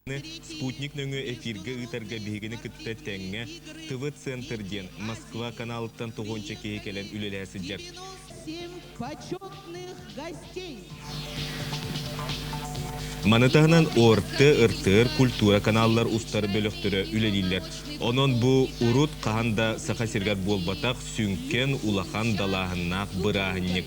Спутник нөҥүө эфиргэ ыытарга биһигини кытта тэҥҥэ ТВ-центр диэн Москва каналыттан тоҕуонча киһи кэлэн үлэлэһэ сылдьар. Маны таһынан ОРТ, РТР культура каналлар устар бөлөхтөрө үлэлииллэр. Онон бу урут хаһан да Саха сиригэр буолбатах сүҥкэн улахан далааһыннаах бырааһынньык.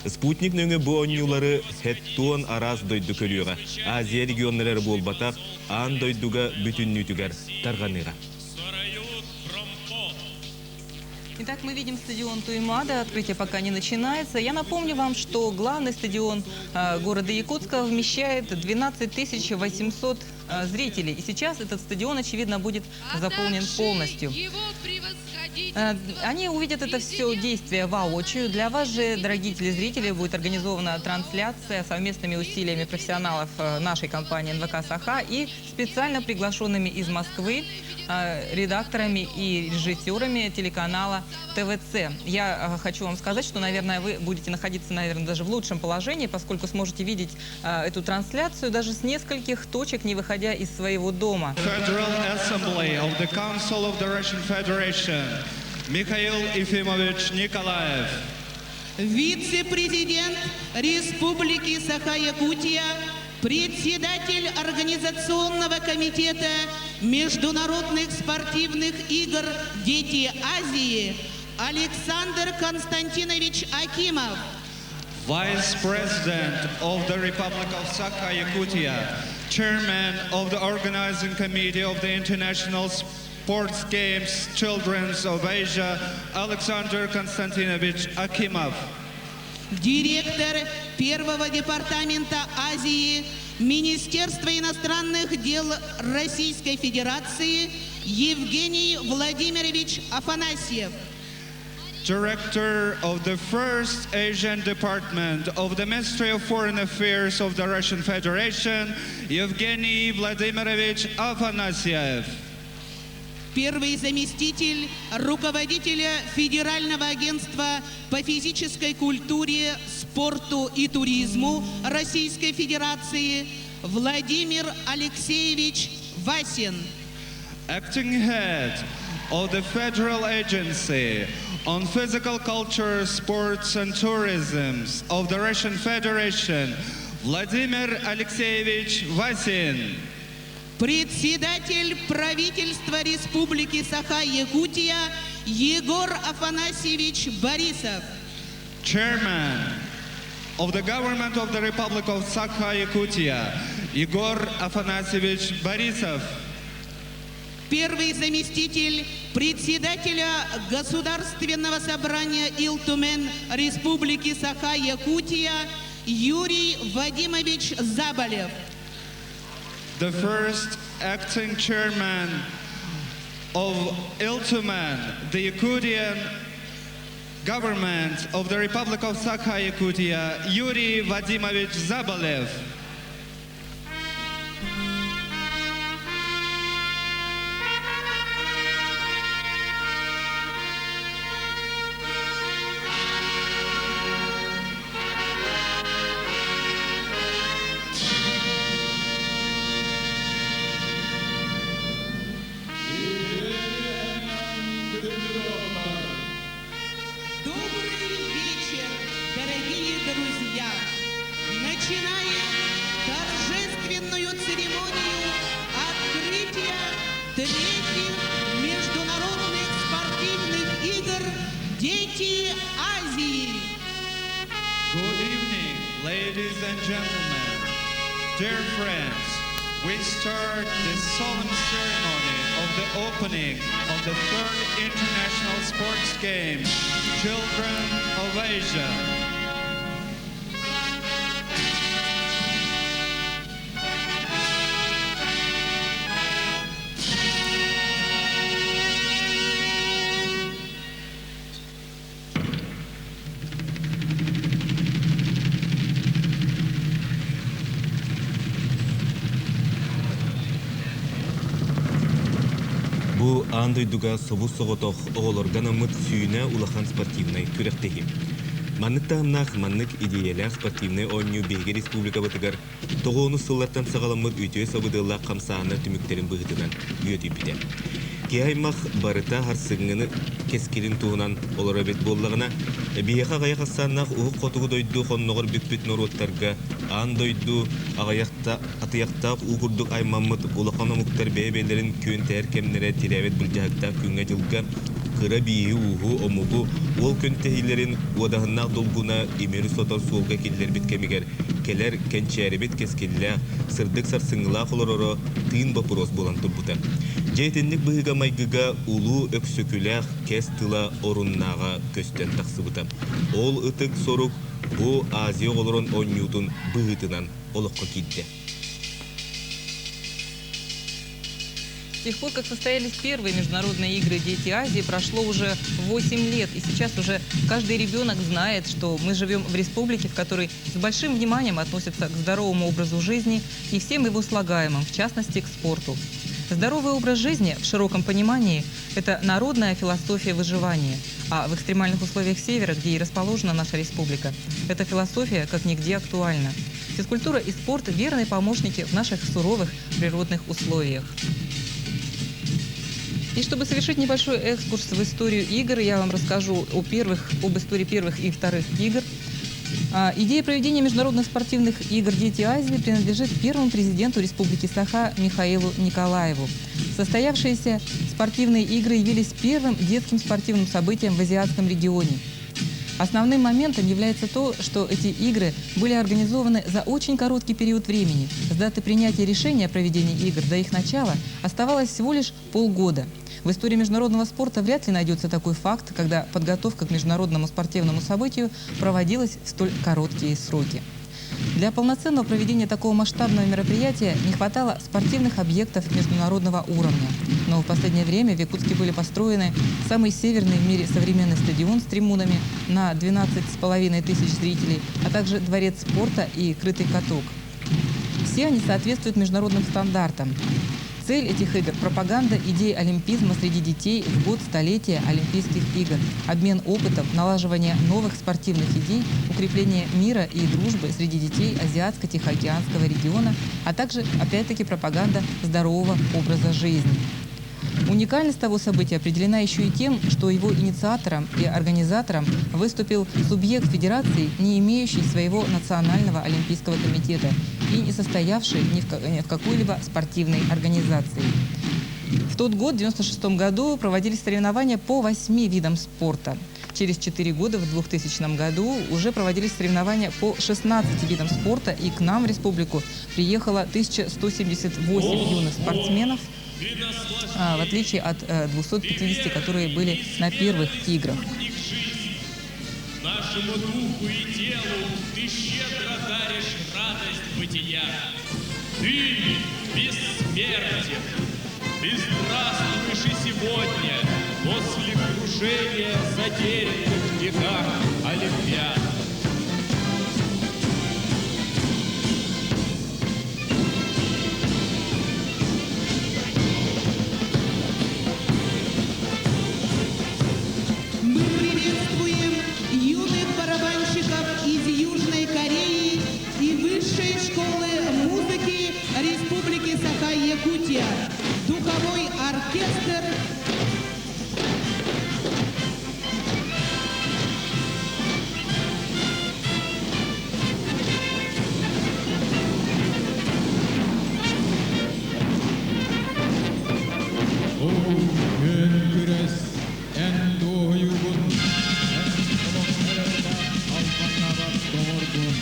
Спутник нөҥүө бу оонньуулары хэттуон араас дойду көрүөҕэ. Азия регионнара эрэ буолбатах, аан дойдуга бүтүннүүтүгэр тарҕаныаҕа. Итак, мы видим стадион Туймаада. Открытие пока не начинается. Я напомню вам, что главный стадион э, города Якутска вмещает 12 800 э, зрителей. И сейчас этот стадион, очевидно, будет заполнен полностью. Э, они увидят это все действие воочию. Для вас же, дорогие телезрители, будет организована трансляция совместными усилиями профессионалов э, нашей компании НВК «Саха» и специально приглашенными из Москвы э, редакторами и режиссерами телеканала ТВЦ. Я хочу вам сказать, что, наверное, вы будете находиться, наверное, даже в лучшем положении, поскольку сможете видеть эту трансляцию даже с нескольких точек, не выходя из своего дома. Federal Assembly of the Council of the Russian Federation, Михаил Ефимович Николаев. Вице-президент Республики Саха-Якутия, председатель Организационного комитета Международных спортивных игр «Дети Азии» Александр Константинович Акимов. Vice President of the Republic of Sakha-Yakutia, Chairman of the Organizing Committee of the International Sports Games Children of Asia, Alexander Konstantinovich Akimov. Директор Первого департамента Азии Министерства иностранных дел Российской Федерации Евгений Владимирович Афанасьев. Director of the First Asian Department of the Ministry of Foreign Affairs of the Russian Federation, Evgeny Vladimirovich Afanasyev. Первый заместитель руководителя Федерального агентства по физической культуре, спорту и туризму Российской Федерации Владимир Алексеевич Васин. Acting head of the Federal Agency on Physical Culture, Sports and Tourism of the Russian Federation, Vladimir Alexeyevich Vasin. Председатель правительства Республики Саха-Якутия Егор Афанасьевич Борисов. Chairman of the Government of the Republic of Sakha-Yakutia, Егор Афанасьевич Борисов. Первый заместитель председателя Государственного собрания Ил Тумэн Республики Саха-Якутия Юрий Вадимович Заболев. The first acting chairman of Ил Тумэн, the Yakutian government of the Republic of Sakha-Yakutia, Yuri Vadimovich Zabalev. Добрый вечер, дорогие друзья! Начинаем торжественную церемонию открытия третьих международных спортивных игр «Дети Азии». Good evening, ladies and gentlemen. Dear friends, we start this solemn ceremony of the opening of the third International Sports Games, Children of Asia. Бу аан дойдуга собус-соҕотох оҕолорго анаммыт сүүнэ улахан спортивнай күрэхтэһии. Маннык таһымнаах, маннык идиэйэлээх спортивнай оонньуу биһиги республикабытыгар тоҕуонус сыллартан саҕаламмыт үтүө сабыдыаллаах хамсааһыннар түмүктэрин быһыытынан үөдүйбүтэ. Киһи аймах барыта харсыҥҥыны кэскилин туһунан олоро эбит буоллаҕына, биһиэхэ аҕыйах ахсааннаах уһук хотугу дойду хонноҕор бүкпүт норуоттарга аан дойду аҕыйахта атыйахтаах уу курдук аймаммыт улахан омуктар бэйэ-бэйэлэрин күөнтэһэр кэмнэрэ тирээбит былдьаһыктаах күҥҥэ-дьылга кыра бииһи-ууһу, омугу уол күөнтэһиилэрин уодаһыннаах долгуна имири сотор суолга киллэрбит кэмигэр кэлэр кэнчээрибит кэскиллээх, сырдык сарсыҥҥылаах олороро тыын боппуруос буолан турбута. Дьэ итинник быһыыга-майгыга улуу Өксөкүлээх кэс тыла оруннааҕа көстөн тахсыбыта. Ол ытык сорук бу Азия оҕолорун оонньуутун быһыытынан олоххо киирдэ. С тех пор, как состоялись первые международные игры «Дети Азии», прошло уже 8 лет. И сейчас уже каждый ребенок знает, что мы живем в республике, в которой с большим вниманием относятся к здоровому образу жизни и всем его слагаемым, в частности, к спорту. Здоровый образ жизни в широком понимании – это народная философия выживания. А в экстремальных условиях Севера, где и расположена наша республика, эта философия как нигде актуальна. Физкультура и спорт – верные помощники в наших суровых природных условиях. И чтобы совершить небольшой экскурс в историю игр, я вам расскажу о первых, об истории первых и вторых игр. Идея проведения международных спортивных игр «Дети Азии» принадлежит первому президенту Республики Саха Михаилу Николаеву. Состоявшиеся спортивные игры явились первым детским спортивным событием в азиатском регионе. Основным моментом является то, что эти игры были организованы за очень короткий период времени. С даты принятия решения о проведении игр до их начала оставалось всего лишь полгода. В истории международного спорта вряд ли найдется такой факт, когда подготовка к международному спортивному событию проводилась в столь короткие сроки. Для полноценного проведения такого масштабного мероприятия не хватало спортивных объектов международного уровня. Но в последнее время в Якутске были построены самый северный в мире современный стадион с трибунами на 12,5 тысяч зрителей, а также дворец спорта и крытый каток. Все они соответствуют международным стандартам. Цель этих игр – пропаганда идей олимпизма среди детей в год столетия Олимпийских игр, обмен опытом, налаживание новых спортивных идей, укрепление мира и дружбы среди детей Азиатско-Тихоокеанского региона, а также, опять-таки, пропаганда здорового образа жизни. Уникальность того события определена еще и тем, что его инициатором и организатором выступил субъект федерации, не имеющий своего национального олимпийского комитета и не состоявший ни в какой-либо спортивной организации. В тот год, в 1996 году, проводились соревнования по 8 видам спорта. Через 4 года, в 2000 году, уже проводились соревнования по 16 видам спорта, и к нам в республику приехало 1178 юных спортсменов, в отличие от 250, которые были на первых играх. Нашему духу и телу ты щедро даришь радость бытия. Ты бессмертен. Ты здравствуешь и сегодня, после крушения затерянных в веках Олимпиад. Мы приветствуем юных барабанщиков из Южной Кореи и Высшей школы музыки Республики Саха-Якутия. Духовой оркестр. Күөн күрэс эн дуоһуйуугун, эн олох эрэллээх албаннаабат доҕоргун.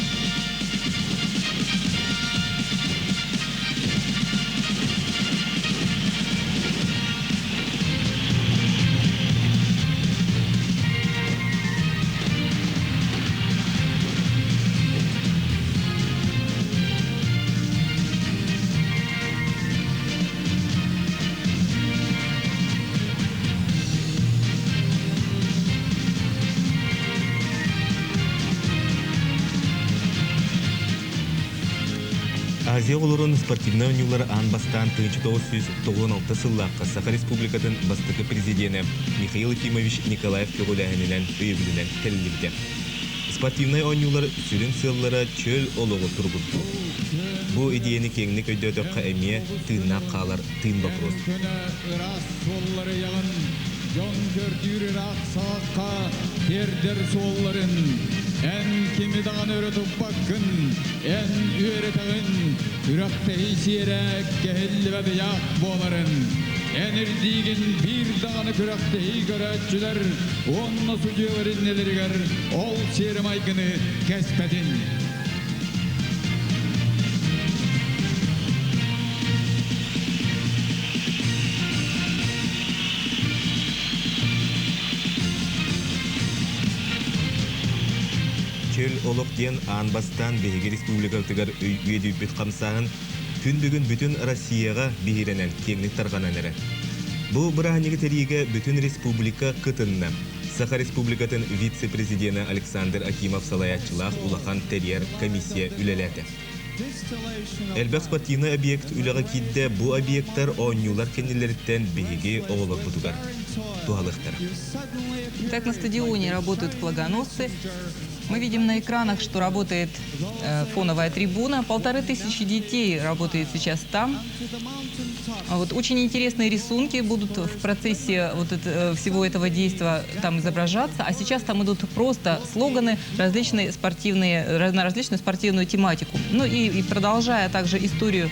Азия оҕолорун спортивнай оонньуулара аан бастаан 1996 сыллаахха Саха Республикатын бастакы президенэ Михаил Ефимович Николаев көҕүлээһининэн өйөбүлүнэн тэриллибитэ. Спортивнай оонньуулар сүрүн сыаллара чөл олоҕу туругурдуу. Бу идиэйэни киэҥник өйдөөтөххө эмиэ тыыннаах хаалар тыын боппуруос. Ыраас суоллары ыйаҕын, дьон көрдүүр ыраах саҕахха тиэрдэр суолларын. Эн кими даҕаны өрө туппаккын, эн үөрэтэҕин, күрэхтэһии сиэрэ кэһиллибэт ыйаах буоларын. Эн ирдиигин биир даҕаны күрэхтэһии көрөөччүлэр уонна судьуйалар иннилэригэр ол сиэри-майгыны кэспэтин. Чөл олох диэн аан бастаан биһиги республикабытыгар үөдүйбүт хамсааһын күн бүгүн бүтүн Россияҕа биһирэнэн киэҥник тарҕанан эрэр. Бу бырааһынньыгы тэрийиигэ бүтүн республика кытынна. Саха Республикатын вице-президенэ Александр Акимов салайааччылаах улахан тэрийэр комиссия үлэлээтэ. Элбэх спортивнай объект үлэҕэ киирдэ, бу объектар оонньуулар кэннилэриттэн биһиги оҕолорбутугар туһалыахтара. Так на стадионе работают флагоносцы. Мы видим на экранах, что работает фоновая трибуна. 1500 детей работает сейчас там. Вот очень интересные рисунки будут в процессе вот это, всего этого действия там изображаться. А сейчас там идут просто слоганы различные спортивные, на различную спортивную тематику. Ну и продолжая также историю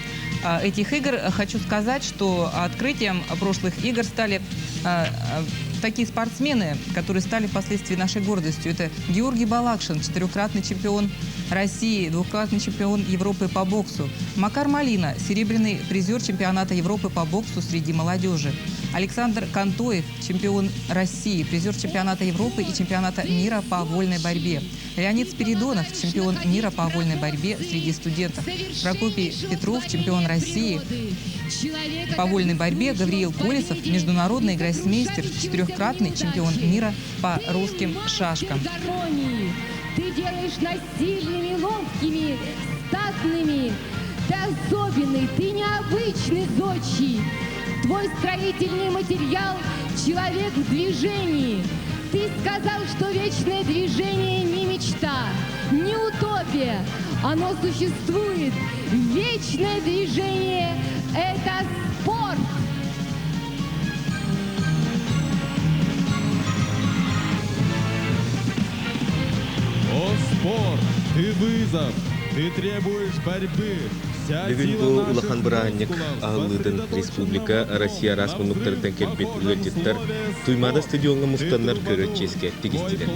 этих игр, хочу сказать, что открытием прошлых игр стали такие спортсмены, которые стали впоследствии нашей гордостью. Это Георгий Балакшин, четырехкратный чемпион России, двукратный чемпион Европы по боксу. Макар Малина, серебряный призер чемпионата Европы по боксу среди молодежи. Александр Кантоев, чемпион России, призер чемпионата Европы и чемпионата мира по вольной борьбе. Леонид Спиридонов, чемпион мира по вольной борьбе среди студентов. Прокопий Петров, чемпион России по вольной борьбе. Гавриил Колесов, международный гроссмейстер, четырехкратный чемпион мира по русским шашкам. Ты делаешь нас сильными, ловкими, статными. Ты особенный, ты необычный, зодчий. Твой строительный материал – человек в движении. Ты сказал, что вечное движение не мечта, не утопия. Оно существует. Вечное движение – это спорт. О, спорт! Ты вызов! Ты требуешь борьбы! Бүгүн бу улахан бырааһынньык аһыллыытын республика Россия араас муннуктарыттан кэлбит ыалдьыттар Туймаада стадиоҥҥа мустаннар көрөр чиэскэ тигистилэр.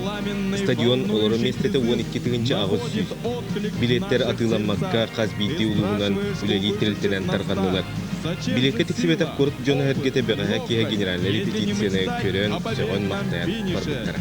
Стадион олорор миэстэтэ 12 800. Билиэттэр атыыламмакка хас биирдии улууһунан үлэлии тэрилтэнэн тарҕаннылар. Билиэккэ тиксибэтэх куорат дьоно-сэргэтэ бэҕэһээ киэһэ генеральнай репетицияны көрөн, сөҕөн-махтайан барбыттара.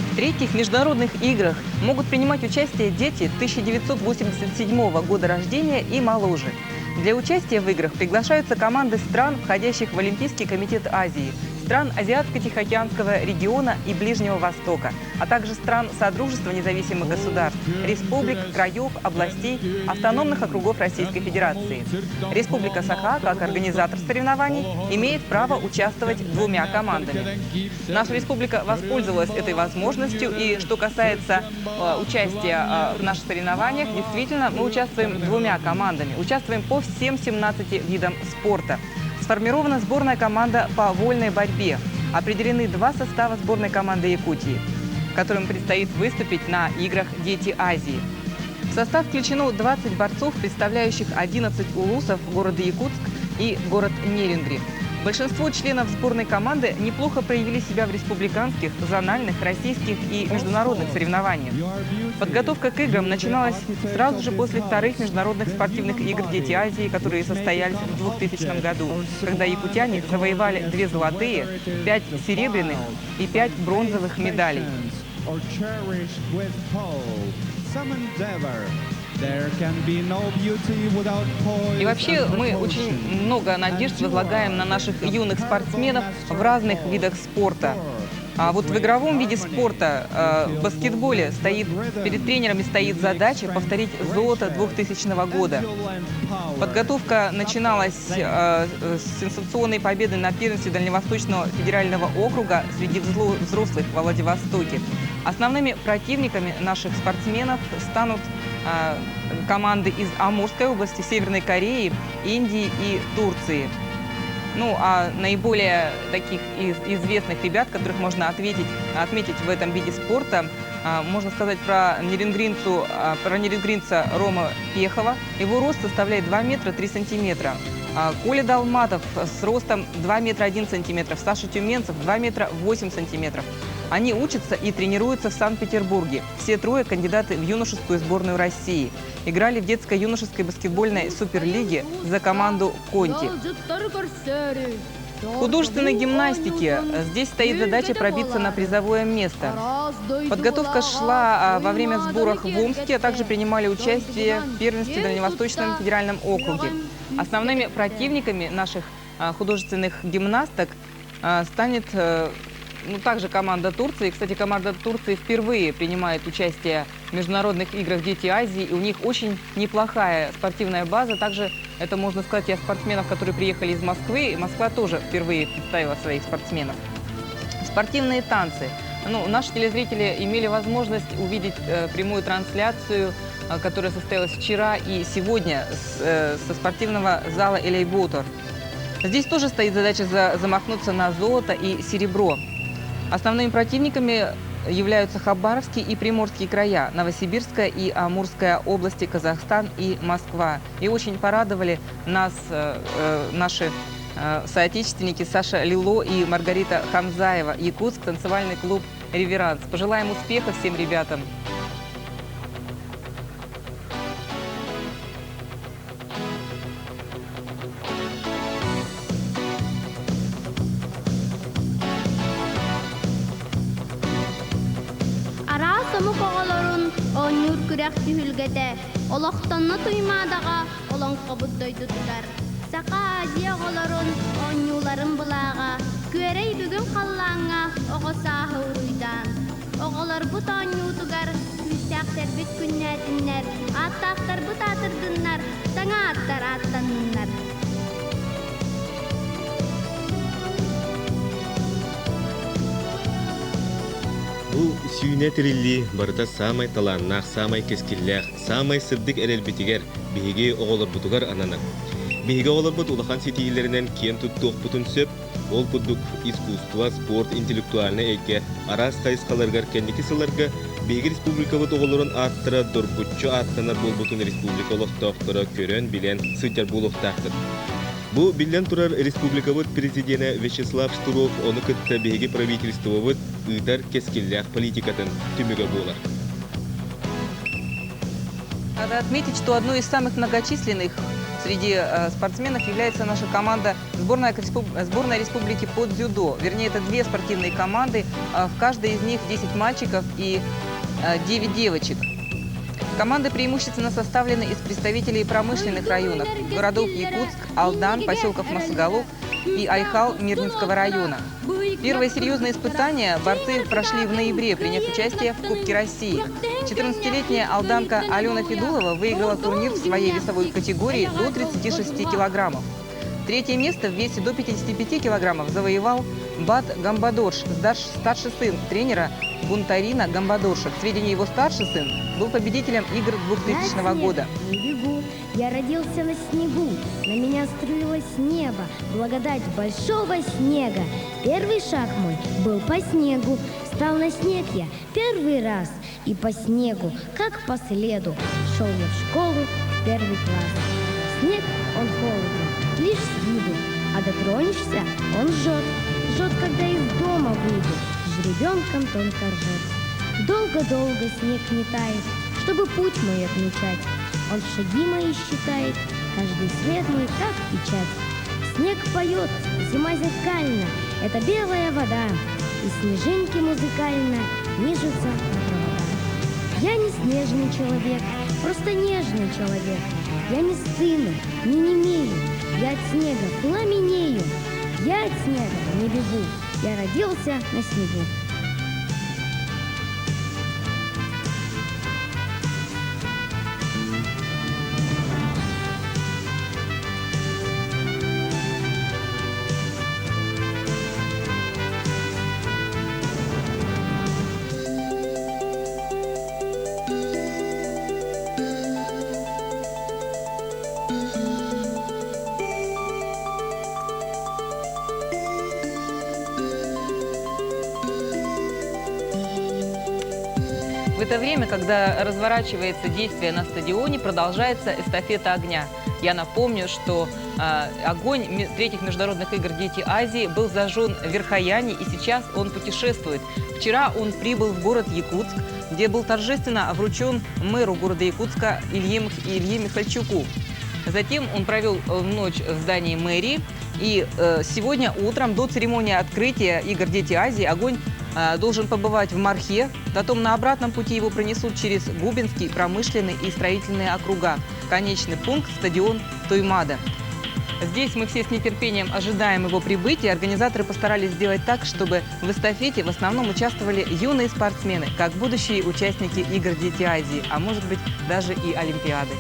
В третьих международных играх могут принимать участие дети 1987 года рождения и моложе. Для участия в играх приглашаются команды стран, входящих в Олимпийский комитет Азии, стран Азиатско-Тихоокеанского региона и Ближнего Востока, а также стран Содружества независимых государств, республик, краев, областей, автономных округов Российской Федерации. Республика Саха, как организатор соревнований, имеет право участвовать двумя командами. Наша республика воспользовалась этой возможностью, и что касается участия в наших соревнованиях, действительно, мы участвуем двумя командами. Участвуем по всем 17 видам спорта. Сформирована сборная команда по вольной борьбе. Определены два состава сборной команды Якутии, которым предстоит выступить на играх «Дети Азии». В состав включено 20 борцов, представляющих 11 улусов города Якутск и город Нерюнгри. Большинство членов сборной команды неплохо проявили себя в республиканских, зональных, российских и международных соревнованиях. Подготовка к играм начиналась сразу же после вторых международных спортивных игр «Дети Азии», которые состоялись в 2000 году, когда якутяне завоевали две золотые, пять серебряных и пять бронзовых медалей. Or cherished with hope, some endeavor. There can be no beauty without poise И вообще and мы очень precaution. много надежд возлагаем на наших юных спортсменов в разных видах спорта. А вот в игровом виде спорта, в баскетболе, стоит, перед тренерами стоит задача повторить золото 2000 года. Подготовка начиналась с сенсационной победы на первенстве Дальневосточного федерального округа среди взрослых во Владивостоке. Основными противниками наших спортсменов станут команды из Амурской области, Северной Кореи, Индии и Турции. Ну, а наиболее таких известных ребят, которых можно ответить, отметить в этом виде спорта, можно сказать про, нерюнгринцу, про нерюнгринца Рома Пехова. Его рост составляет 2 метра 3 сантиметра. Коля Долматов с ростом 2 метра 1 сантиметр, Саша Тюменцев 2 метра 8 сантиметров. Они учатся и тренируются в Санкт-Петербурге. Все трое кандидаты в юношескую сборную России. Играли в детско-юношеской баскетбольной суперлиге за команду «Конти». В художественной гимнастике здесь стоит задача пробиться на призовое место. Подготовка шла во время сборов в Омске, а также принимали участие в первенстве в Дальневосточном федеральном округе. Основными противниками наших художественных гимнасток станет ну, также команда Турции. Кстати, команда Турции впервые принимает участие в международных играх «Дети Азии». И у них очень неплохая спортивная база. Также это можно сказать и о спортсменах, которые приехали из Москвы. Москва тоже впервые представила своих спортсменов. Спортивные танцы. Ну, наши телезрители имели возможность увидеть прямую трансляцию, которая состоялась вчера и сегодня со спортивного зала «Элейботор». Здесь тоже стоит задача замахнуться на золото и серебро. Основными противниками являются Хабаровский и Приморские края, Новосибирская и Амурская области, Казахстан и Москва. И очень порадовали нас наши соотечественники Саша Лило и Маргарита Хамзаева, Якутск, танцевальный клуб «Реверанс». Пожелаем успеха всем ребятам. Араас омук оҕолорун оонньуур күрэх түһүлгэтэ олохтонно Туймаадаҕа олоҥхобут дойдутугар. Саха Азия оҕолорун оонньууларын былааҕа күөрэй бүгүн халлааҥҥа оҕо сааһы уруйдаан. Оҕолорбут оонньуутугар күүстээхтэрбит күннээтиннэр, ааттаахтарбыт аатырдыннар, саҥа ааттар ааттанныннар. Бу сүүнэ тэриллии барыта саамай талааннаах, саамай кэскиллээх, саамай сырдык эрэлбитигэр, биһиги оҕолорбутугар ананар. Биһиги оҕолорбут улахан ситиһиилэринэн киэн туттуохпутун сөп, ол курдук искусство, спорт, интеллектуальнай эйгэ араас хайысхаларыгар кэнники сылларга биһиги республикабыт оҕолорун ааттара доргуччу ааттанар буолбутун республика олохтоохторо көрөн-билэн сылдьар буолуохтаахтар. Бу, биллэн турар, республикабыт президенэ Вячеслав Штыров ону кытта биһиги правительствобыт ыытар кэскиллээх политикатын түмүгэ буолар. Надо отметить, что одной из самых многочисленных среди спортсменов является наша команда сборная, сборная республики по дзюдо. Вернее, это две спортивные команды. В каждой из них 10 мальчиков и 9 девочек. Команды преимущественно составлены из представителей промышленных районов, городов Якутск, Алдан, поселков Мосоголов и Айхал Мирнинского района. Первое серьезное испытание борцы прошли в ноябре, приняв участие в Кубке России. 14-летняя алданка Алена Федулова выиграла турнир в своей весовой категории до 36 килограммов. Третье место в весе до 55 килограммов завоевал Бат Гамбадорш, старший сын тренера Бунтарина Гамбадорша. К сведению, его старший сын был победителем игр 2000 года. Не бегу, я родился на снегу, на меня струилось небо, благодать большого снега. Первый шаг мой был по снегу, стал на снег я первый раз, и по снегу, как по следу, шел я в школу в первый класс. Снег, он холоден, лишь с виду, а дотронешься, он жжет, жжет, когда из дома выйду, с жеребенком тонко ржет. Долго-долго снег не тает, чтобы путь мой отмечать. Он шаги мои считает, каждый след мой как печать. Снег поет, зима зеркальна, это белая вода, и снежинки музыкально нижутся на провода. Я не снежный человек, просто нежный человек. Я не стыну, не немею, я от снега пламенею. Я от снега не бегу, я родился на снегу. В это время, когда разворачивается действие на стадионе, продолжается эстафета огня. Я напомню, что э, огонь третьих международных игр «Дети Азии» был зажжен в Верхояне, и сейчас он путешествует. Вчера он прибыл в город Якутск, где был торжественно вручен мэру города Якутска Илье, Илье Михальчуку. Затем он провел э, ночь в здании мэрии. И э, сегодня утром до церемонии открытия игр «Дети Азии» огонь э, должен побывать в Мархе. Потом на обратном пути его пронесут через Губинский, промышленный и строительные округа. Конечный пункт – стадион Туймада. Здесь мы все с нетерпением ожидаем его прибытия. Организаторы постарались сделать так, чтобы в эстафете в основном участвовали юные спортсмены, как будущие участники игр «Дети Азии», а может быть даже и Олимпиады.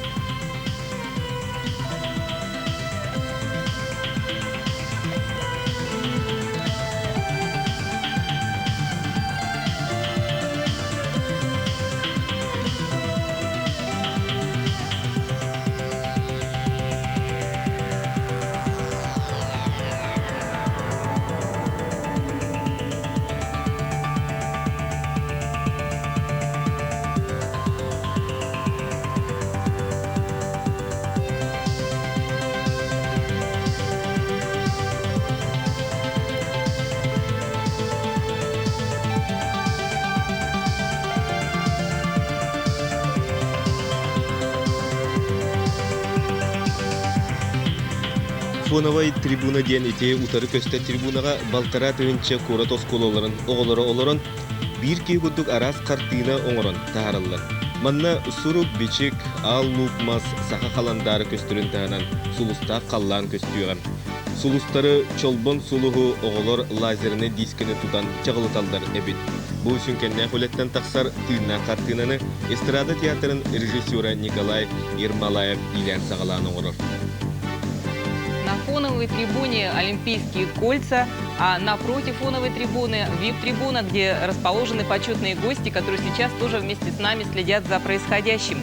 Фоновай трибуна диэн ити утары көстөр трибунаҕа балтараа тыһыынча куорат оскуолаларын оҕолоро олорон, биир киһи курдук араас хартыына оҥорон таһаараллар. Манна сурук-бичик, аал луук мас, саха халандаара көстөрүн таһынан сулустаах халлаан көстүөҕэ. Сулустары чолбон сулуһу оҕолор лазернай дискэни тутан чаҕылыталлар эбит. Бу сүҥкэннээх үлэттэн тахсар тыыннаах хартыынаны эстрада театрын режиссера Николай Ермолаев иилээн-саҕалаан оҥорор. На фоновой трибуне Олимпийские кольца, а напротив фоновой трибуны VIP-трибуна, где расположены почетные гости, которые сейчас тоже вместе с нами следят за происходящим.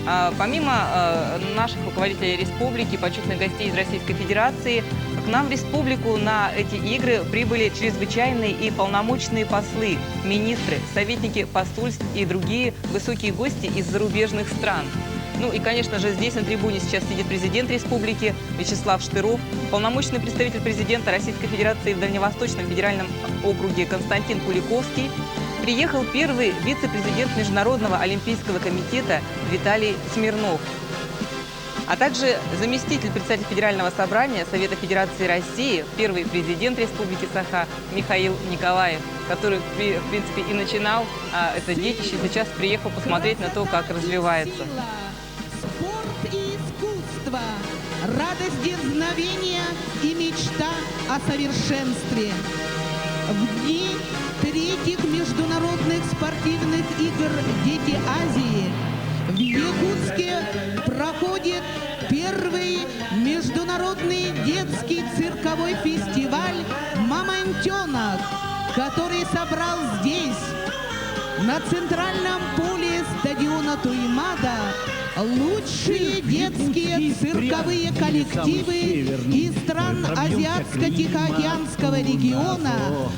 А, помимо э, наших руководителей республики, почетных гостей из Российской Федерации, к нам в республику на эти игры прибыли чрезвычайные и полномочные послы, министры, советники посольств и другие высокие гости из зарубежных стран. Ну и, конечно же, здесь на трибуне сейчас сидит президент республики Вячеслав Штыров, полномочный представитель президента Российской Федерации в Дальневосточном федеральном округе Константин Куликовский, приехал первый вице-президент Международного олимпийского комитета Виталий Смирнов, а также заместитель председателя Федерального собрания Совета Федерации России, первый президент Республики Саха Михаил Николаев, который, в принципе, и начинал а, это детище, сейчас приехал посмотреть на то, как развивается. Спорт и искусство, радость дерзновения и мечта о совершенстве. В дни третьих международных спортивных игр «Дети Азии» в Якутске проходит первый международный детский цирковой фестиваль «Мамонтенок», который собрал здесь, на центральном поле стадиона Туймада, лучшие детские цирковые коллективы из стран Азиатско-Тихоокеанского региона,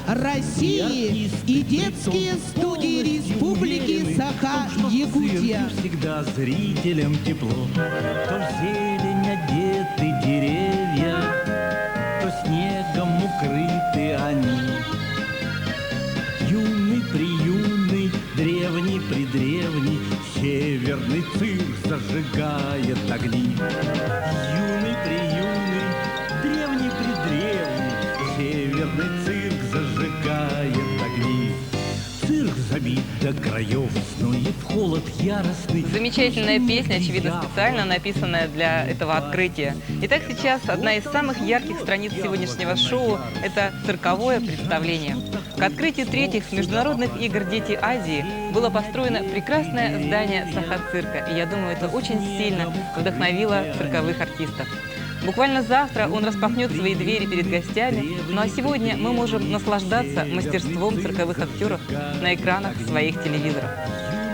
России и детские студии Республики Саха-Якутия. Всегда зрителям тепло, то в зелень одеты деревья, то снегом укрыты они. Юный приюный, древний предревний, северный цирк зажигает огни. Юный приюный, древний предревний, северный цирк зажигает огни. Цирк забит до краев, снует в холод яростный. Замечательная песня, очевидно, специально написанная для этого открытия. Итак, сейчас одна из самых ярких страниц сегодняшнего шоу – это цирковое представление. К открытию третьих международных игр «Дети Азии» было построено прекрасное здание Саха-цирка. И я думаю, это очень сильно вдохновило цирковых артистов. Буквально завтра он распахнет свои двери перед гостями, ну а сегодня мы можем наслаждаться мастерством цирковых актеров на экранах своих телевизоров.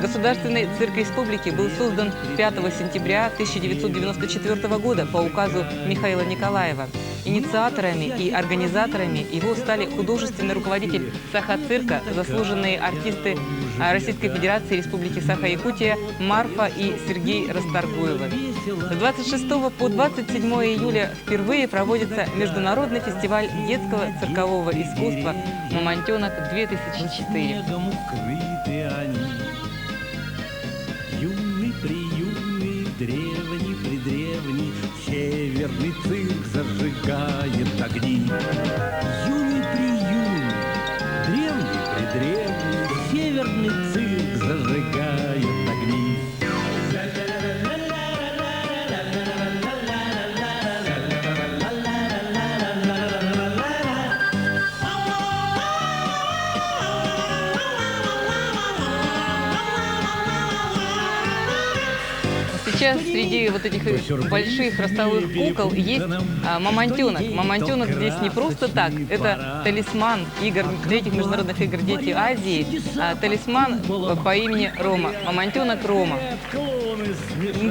Государственный цирк республики был создан 5 сентября 1994 года по указу Михаила Николаева. Инициаторами и организаторами его стали художественный руководитель Саха-цирка, заслуженные артисты Российской Федерации Республики Саха-Якутия Марфа и Сергей Расторгуевы. С 26 по 27 июля впервые проводится Международный фестиваль детского циркового искусства «Мамонтенок-2004». Юный приюный, древний предревний, Северный цирк зажигает огни. Юный приюный, древний предревний, Северный цирк зажигает огни. Сейчас среди вот этих больших ростовых кукол есть мамонтенок. Мамонтенок здесь не просто так. Это талисман игр, третьих международных игр «Дети Азии». Талисман по имени Рома. Мамонтенок Рома.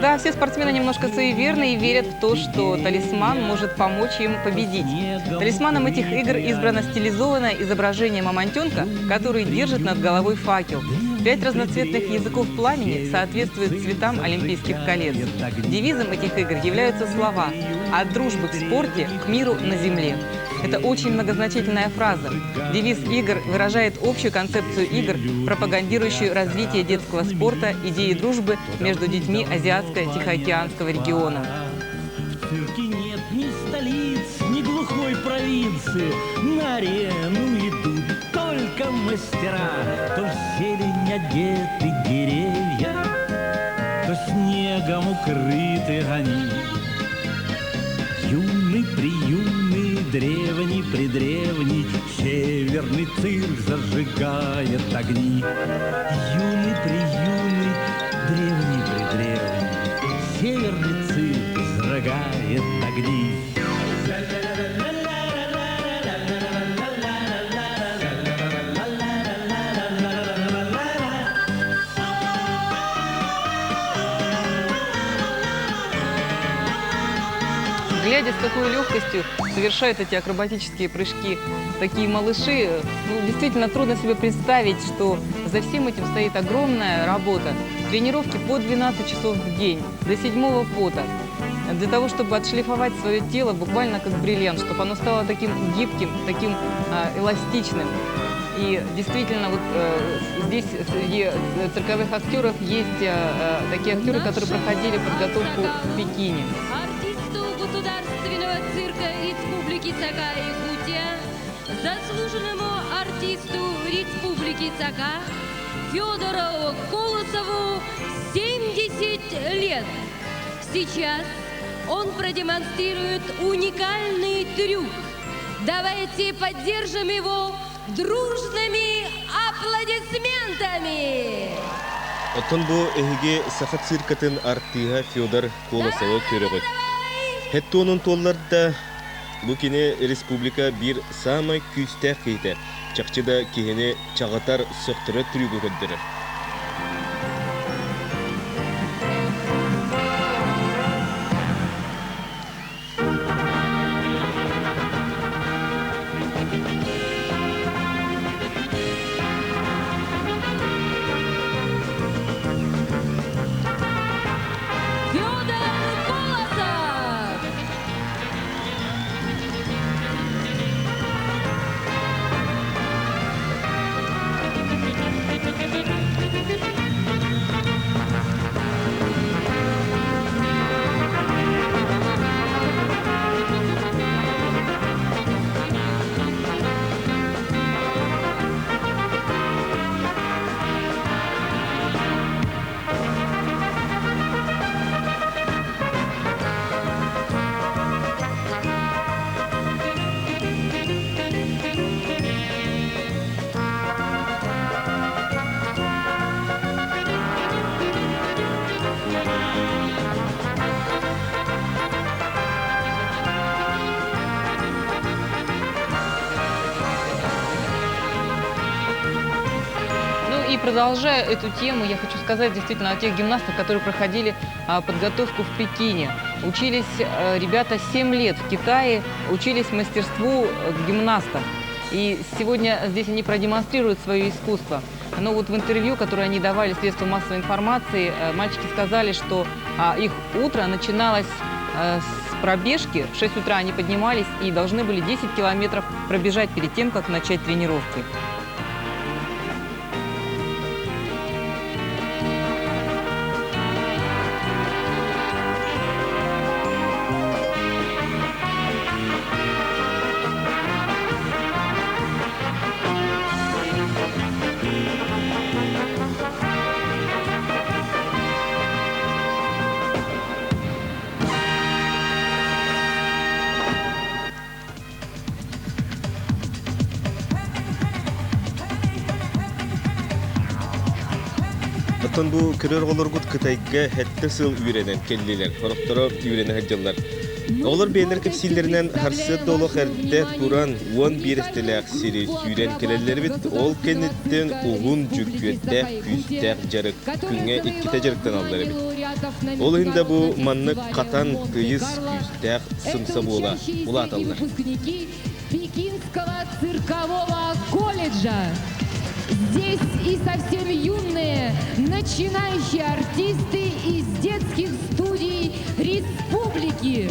Да, все спортсмены немножко суеверны и верят в то, что талисман может помочь им победить. Талисманом этих игр избрано стилизованное изображение мамонтенка, который держит над головой факел. 5 разноцветных языков пламени соответствуют цветам олимпийских колец. Девизом этих игр являются слова «От дружбы в спорте к миру на земле». Это очень многозначительная фраза. Девиз игр выражает общую концепцию игр, пропагандирующую развитие детского спорта, идеи дружбы между детьми Азиатско-Тихоокеанского региона. В цирке нет ни столиц, ни глухой провинции. На арену идут только мастера. То в зелень одеты деревья, то снегом укрыты они. Юный приюный, древний предревний, Северный цирк зажигает огни. Юный приюный, древний предревний, Северный цирк зажигает огни. Глядя, с какой легкостью совершают эти акробатические прыжки такие малыши, действительно трудно себе представить, что за всем этим стоит огромная работа. Тренировки по 12 часов в день, до 7 пота. Для того, чтобы отшлифовать свое тело буквально как бриллиант, чтобы оно стало таким гибким, таким эластичным. И действительно, здесь среди цирковых актеров есть такие актеры, которые проходили подготовку в Пекине. Артисту Государственного цирка Республики Саха-Якутия, заслуженному артисту Республики Саха Федору Колосову 70 лет. Сейчас он продемонстрирует уникальный трюк. Давайте поддержим его дружными аплодисментами! Оттон бу эһиги Саха циркатын артыыһа Федор Колосовы көрөҕүт. Хеттуонун туолларда бу кини республика бир самай күүстээх киһитэ. Чахчы да киһини чаҕытар сөхтөрө трюгу көрдөрөр. и продолжая эту тему, я хочу сказать действительно о тех гимнастах, которые проходили подготовку в Пекине. Учились ребята 7 лет в Китае, учились мастерству гимнастов. И сегодня здесь они продемонстрируют свое искусство. Но вот в интервью, которое они давали средствам массовой информации, мальчики сказали, что их утро начиналось с пробежки. В 6 утра они поднимались и должны были 10 километров пробежать перед тем, как начать тренировки. Оттон бу көрөр оҕолоргут Кытайга сэттэ сыл үөрэнэн кэллилэр, сорохторо үөрэнэ сылдьаллар. Оҕолор бэйэлэрэ кэпсииллэринэн сарсыарда олох эрдэ туран 11 эстэлээх сири сүүрэн кэлэллэр эбит. Ол кэнниттэн уһун, дьүккүөрдээх, күүстээх дьарык күҥҥэ иккитэ дьарыктаналлар эбит. Ол иһин да бу маннык хатан, тыйыс, күүстээх сымса буола улааталлар. Пекинского циркового колледжа. Здесь и совсем юные, начинающие артисты из детских студий республики.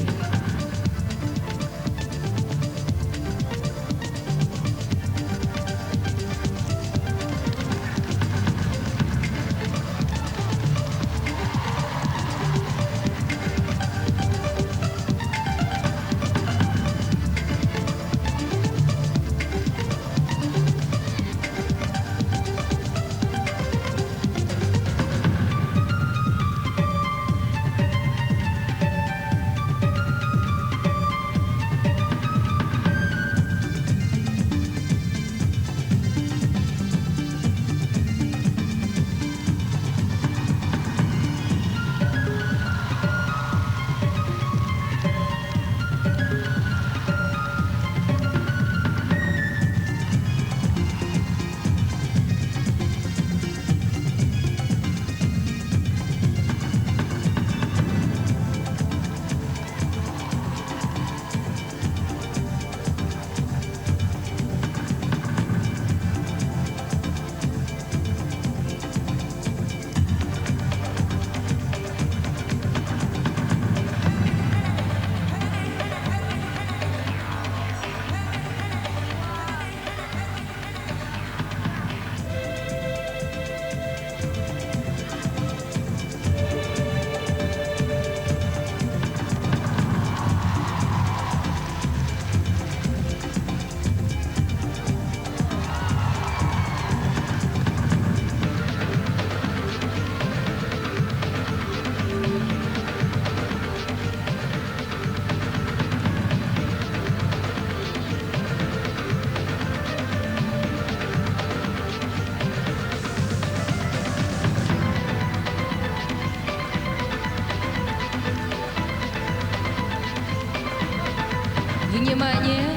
Внимание!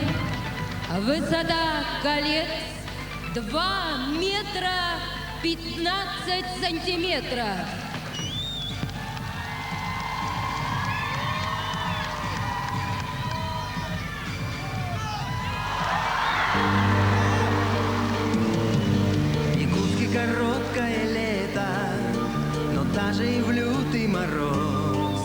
Высота колец 2 метра 15 сантиметров. Якутске короткое лето, но даже и в лютый мороз,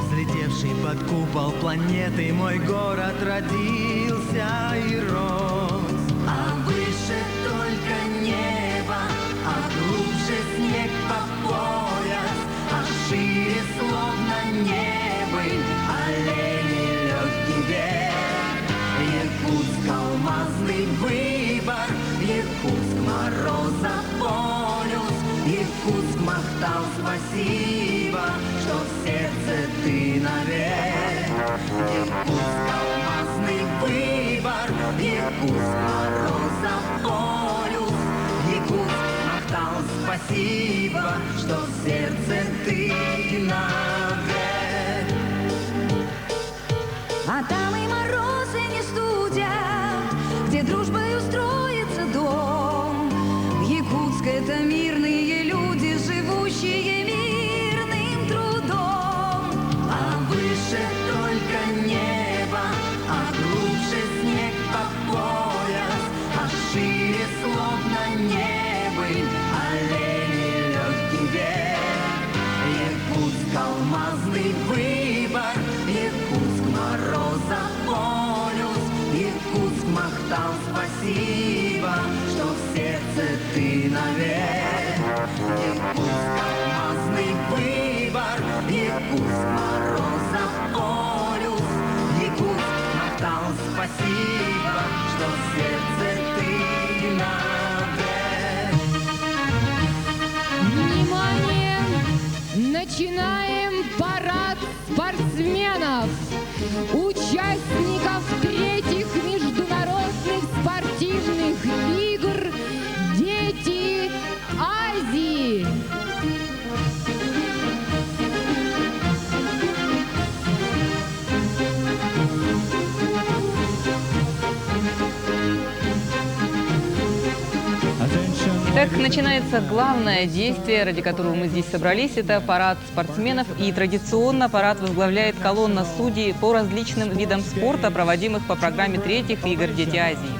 взлетевший под купол планеты, мой город родился и рос. А выше только небо, а глубже снег по пояс, а шире словно небо, олени легкий век. Якутск алмазный выбор, Якутск мороза полюс, Якутск Махтал, спасибо, что в сердце ты навек. Якутск алмазный выбор, Якутск мороза полюс, Якутск Махтал, спасибо, что в сердце ты навек. А там и морозы не студят, где дружбой устроится дом. Якутск — это мир. Якутск, алмазный выбор, Якутск, Морозов полюс, Якутск, Натал, спасибо, что сердце ты нагрел. Внимание! Начинаем парад спортсменов, участников третьих международных спортивных игр «Дети Азии». Итак, начинается главное действие, ради которого мы здесь собрались. Это парад спортсменов. И традиционно парад возглавляет колонна судей по различным видам спорта, проводимых по программе третьих игр «Дети Азии».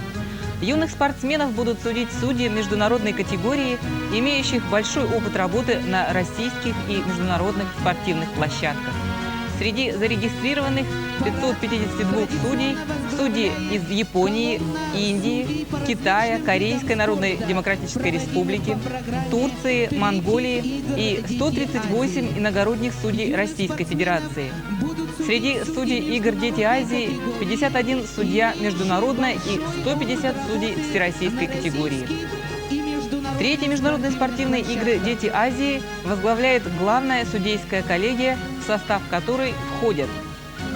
Юных спортсменов будут судить судьи международной категории, имеющих большой опыт работы на российских и международных спортивных площадках. Среди зарегистрированных 552 судей, судьи из Японии, Индии, Китая, Корейской Народной Демократической Республики, Турции, Монголии и 138 иногородних судей Российской Федерации. Среди судей игр «Дети Азии» 51 судья международной и 150 судей всероссийской категории. Третьи международные спортивные игры «Дети Азии» возглавляет главная судейская коллегия, в состав которой входят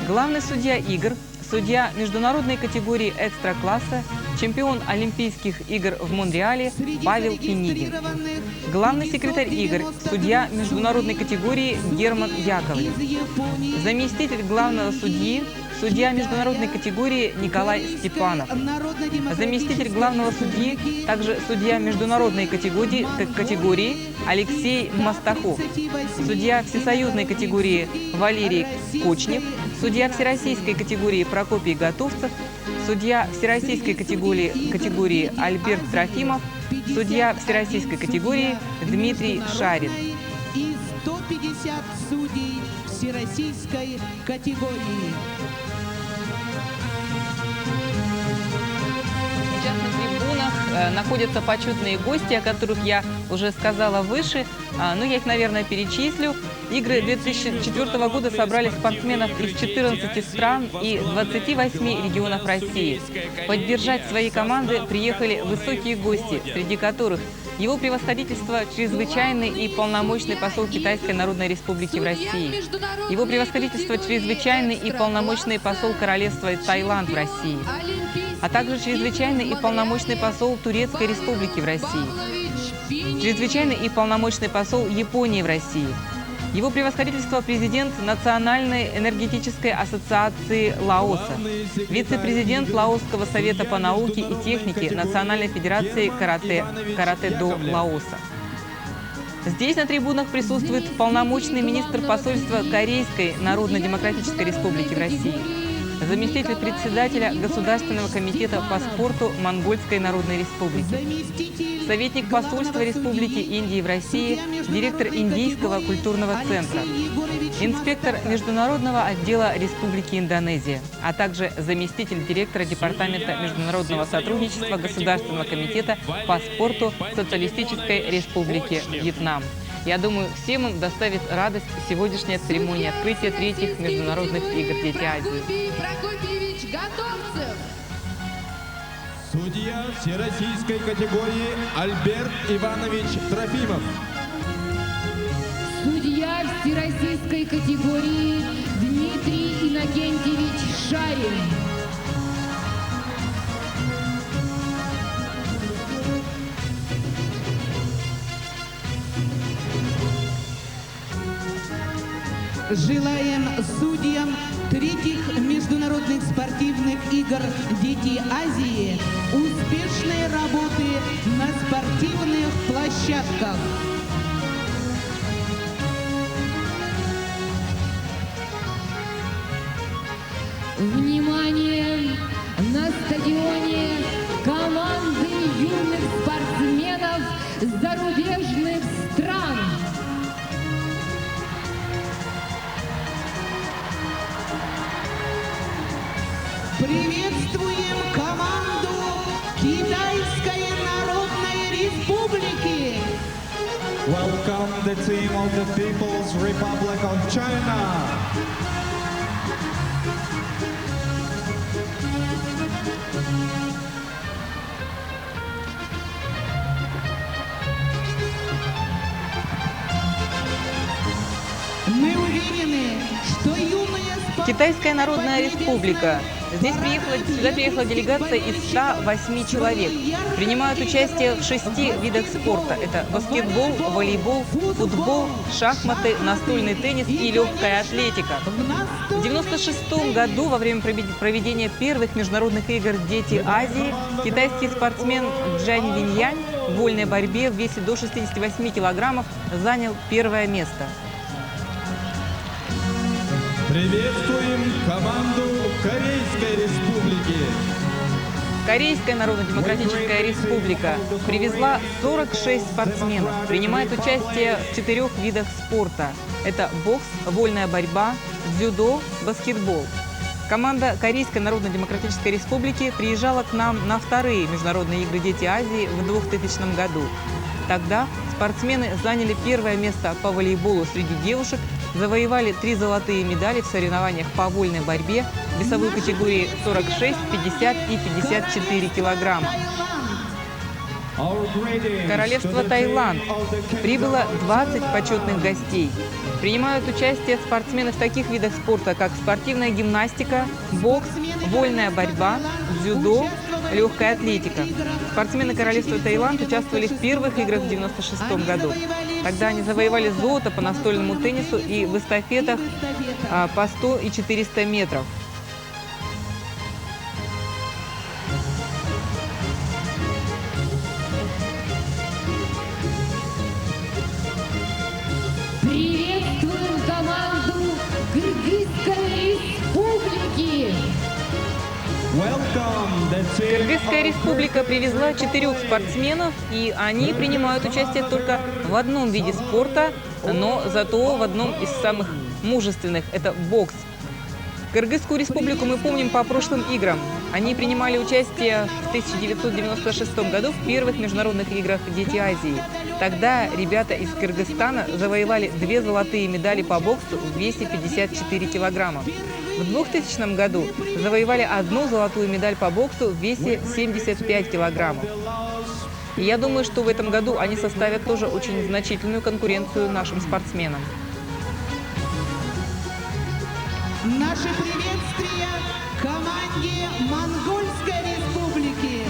главный судья игр, судья международной категории экстра-класса, чемпион Олимпийских игр в Монреале Павел Пинигин, главный секретарь игр, судья международной категории Герман Яковлев, заместитель главного судьи, судья международной категории Николай Степанов, заместитель главного судьи, также судья международной категории Алексей Мастахов, судья всесоюзной категории Валерий Кочнев, судья всероссийской категории Прокопий Готовцев, судья всероссийской категории Альберт Трофимов, судья всероссийской категории Дмитрий Шарин. И 150 судей всероссийской категории. Сейчас на трибунах находятся почетные гости, о которых я уже сказала выше, но я их, наверное, перечислю. Игры 2004 года собрали спортсменов из 14 стран и 28 регионов России. Поддержать свои команды приехали высокие гости, среди которых его превосходительство чрезвычайный и полномочный посол Китайской Народной Республики в России, его превосходительство чрезвычайный и полномочный посол Королевства Таиланд в России, а также чрезвычайный и полномочный посол Турецкой Республики в России, чрезвычайный и полномочный посол Японии в России, его превосходительство президент Национальной энергетической ассоциации Лаоса, вице-президент Лаосского совета по науке и технике Национальной федерации карате-до Лаоса. Здесь на трибунах присутствует полномочный министр посольства Корейской Народно-демократической Республики в России, заместитель председателя Государственного комитета по спорту Монгольской Народной Республики, советник посольства Республики Индии в России, директор Индийского культурного центра, инспектор Международного отдела Республики Индонезия, а также заместитель директора Департамента международного сотрудничества Государственного комитета по спорту Социалистической Республики Вьетнам. Я думаю, всем им доставит радость сегодняшняя церемония открытия третьих международных игр «Дети Азии». Прокопьевич Готовцев. Судья всероссийской категории Альберт Иванович Трофимов. Судья всероссийской категории Дмитрий Иннокентьевич Шарин. Желаем судьям третьих международных спортивных игр «Дети Азии» успешной работы на спортивных площадках. Внимание! На стадионе команды юных спортсменов зарубежных стран. Приветствуем команду Китайской Народной Республики! Welcome the team of the People's Republic of China. Мы уверены, что юные Китайская Народная Республика. Здесь приехала, сюда приехала делегация из 108 человек. Принимают участие в шести видах спорта. Это баскетбол, волейбол, футбол, шахматы, настольный теннис и легкая атлетика. В 1996 году во время проведения первых международных игр «Дети Азии» китайский спортсмен Джань Виньянь в вольной борьбе в весе до 68 килограммов занял первое место. Приветствуем команду Корейской Республики. Корейская Народно-Демократическая Республика привезла 46 спортсменов. Принимает участие в четырех видах спорта. Это бокс, вольная борьба, дзюдо, баскетбол. Команда Корейской Народно-Демократической Республики приезжала к нам на вторые международные игры «Дети Азии» в 2000 году. Тогда спортсмены заняли первое место по волейболу среди девушек, завоевали три золотые медали в соревнованиях по вольной борьбе в весовой категории 46, 50 и 54 килограмма. Королевство Таиланд прибыло 20 почетных гостей. Принимают участие спортсмены в таких видах спорта, как спортивная гимнастика, бокс, вольная борьба, дзюдо, легкая атлетика. Спортсмены Королевства Таиланд участвовали в первых играх в 1996 году. Тогда они завоевали золото по настольному теннису и в эстафетах по 100 и 400 метров. Приветствуем команду Кыргызской Республики! Кыргызская республика привезла четырех спортсменов, и они принимают участие только в одном виде спорта, но зато в одном из самых мужественных – это бокс. Кыргызскую республику мы помним по прошлым играм. Они принимали участие в 1996 году в первых международных играх «Дети Азии». Тогда ребята из Кыргызстана завоевали две золотые медали по боксу в весе 54 килограмма. В 2000 году завоевали одну золотую медаль по боксу в весе 75 килограммов. И я думаю, что в этом году они составят тоже очень значительную конкуренцию нашим спортсменам. Наше приветствие команде Монгольской Республики.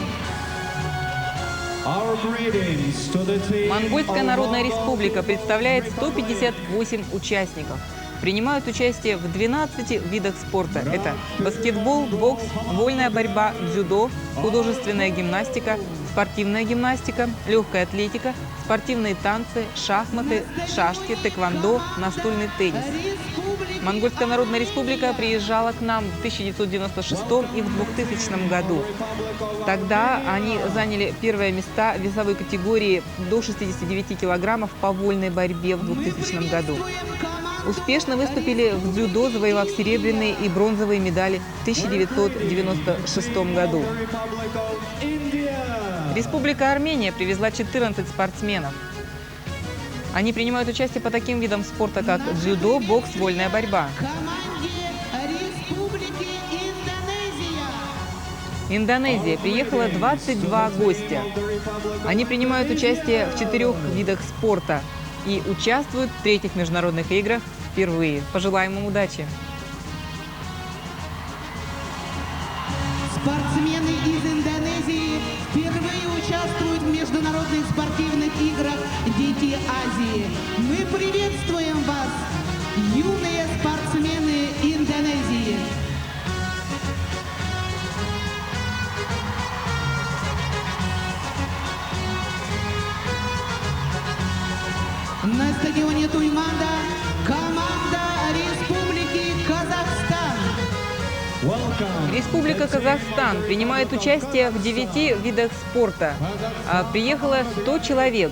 Монгольская Народная Республика представляет 158 участников. Принимают участие в 12 видах спорта. Это баскетбол, бокс, вольная борьба, дзюдо, художественная гимнастика, спортивная гимнастика, легкая атлетика, спортивные танцы, шахматы, шашки, тэквондо, настольный теннис. Монгольская Народная Республика приезжала к нам в 1996 и в 2000 году. Тогда они заняли первое места в весовой категории до 69 килограммов по вольной борьбе в 2000 году. Успешно выступили в дзюдо, завоевав серебряные и бронзовые медали в 1996 году. Республика Армения привезла 14 спортсменов. Они принимают участие по таким видам спорта, как дзюдо, бокс, вольная борьба. Индонезия. Приехало 22 гостя. Они принимают участие в четырех видах спорта и участвуют в третьих международных играх впервые. Пожелаем им удачи! Спортсмены из Индонезии впервые участвуют в международных спортивных играх «Дети Азии». Мы приветствуем вас, юные спортсмены Индонезии! На стадионе Туймада команда Республики Казахстан. Республика Казахстан принимает участие в 9 видах спорта. Приехало 100 человек.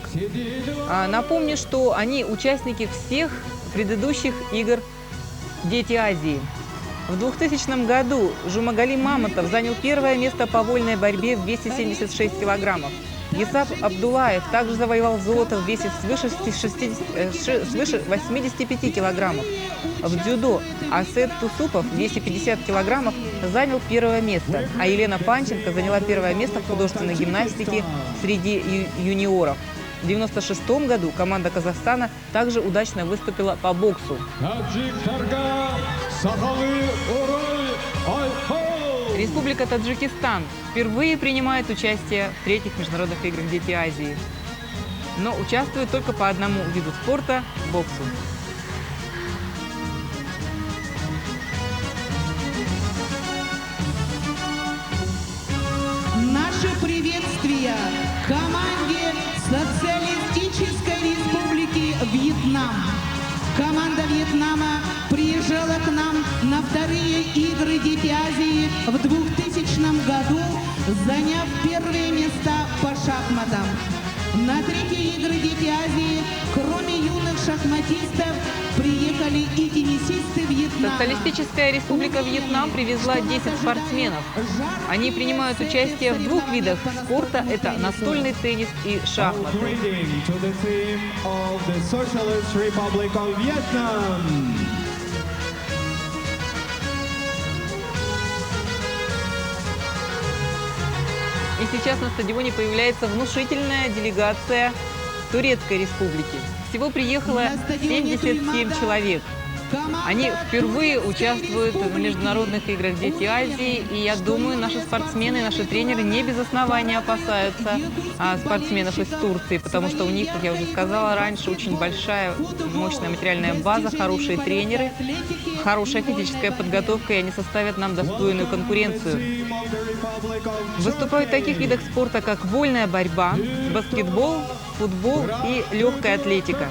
Напомню, что они участники всех предыдущих игр «Дети Азии». В 2000 году Жумагали Мамонтов занял первое место по вольной борьбе в весе 76 килограммов. Исап Абдулаев также завоевал золото в весе свыше, 60, свыше 85 килограммов. В дзюдо Асет Тусупов в весе 50 килограммов занял первое место, а Елена Панченко заняла первое место в художественной гимнастике среди юниоров. В 1996 году команда Казахстана также удачно выступила по боксу. Республика Таджикистан впервые принимает участие в третьих международных играх «Дети Азии». Но участвует только по одному виду спорта – боксу. Наше приветствие команде Социалистической Республики Вьетнам. Команда Вьетнама приезжала к нам на вторые игры Дети Азии в 2000 году, заняв первые места по шахматам. На третьи игры Дети Азии, кроме юных шахматистов, приехали и теннисисты Вьетнама. Социалистическая республика Вьетнам привезла 10 спортсменов. Они принимают участие в двух видах спорта – это настольный теннис и шахматы. И сейчас на стадионе появляется внушительная делегация Турецкой Республики. Всего приехало 77 человек. Они впервые участвуют в международных играх «Дети Азии», и я думаю, наши спортсмены, наши тренеры не без основания опасаются спортсменов из Турции, потому что у них, как я уже сказала раньше, очень большая, мощная материальная база, хорошие тренеры, хорошая физическая подготовка, и они составят нам достойную конкуренцию. Выступают в таких видах спорта, как вольная борьба, баскетбол, футбол и легкая атлетика.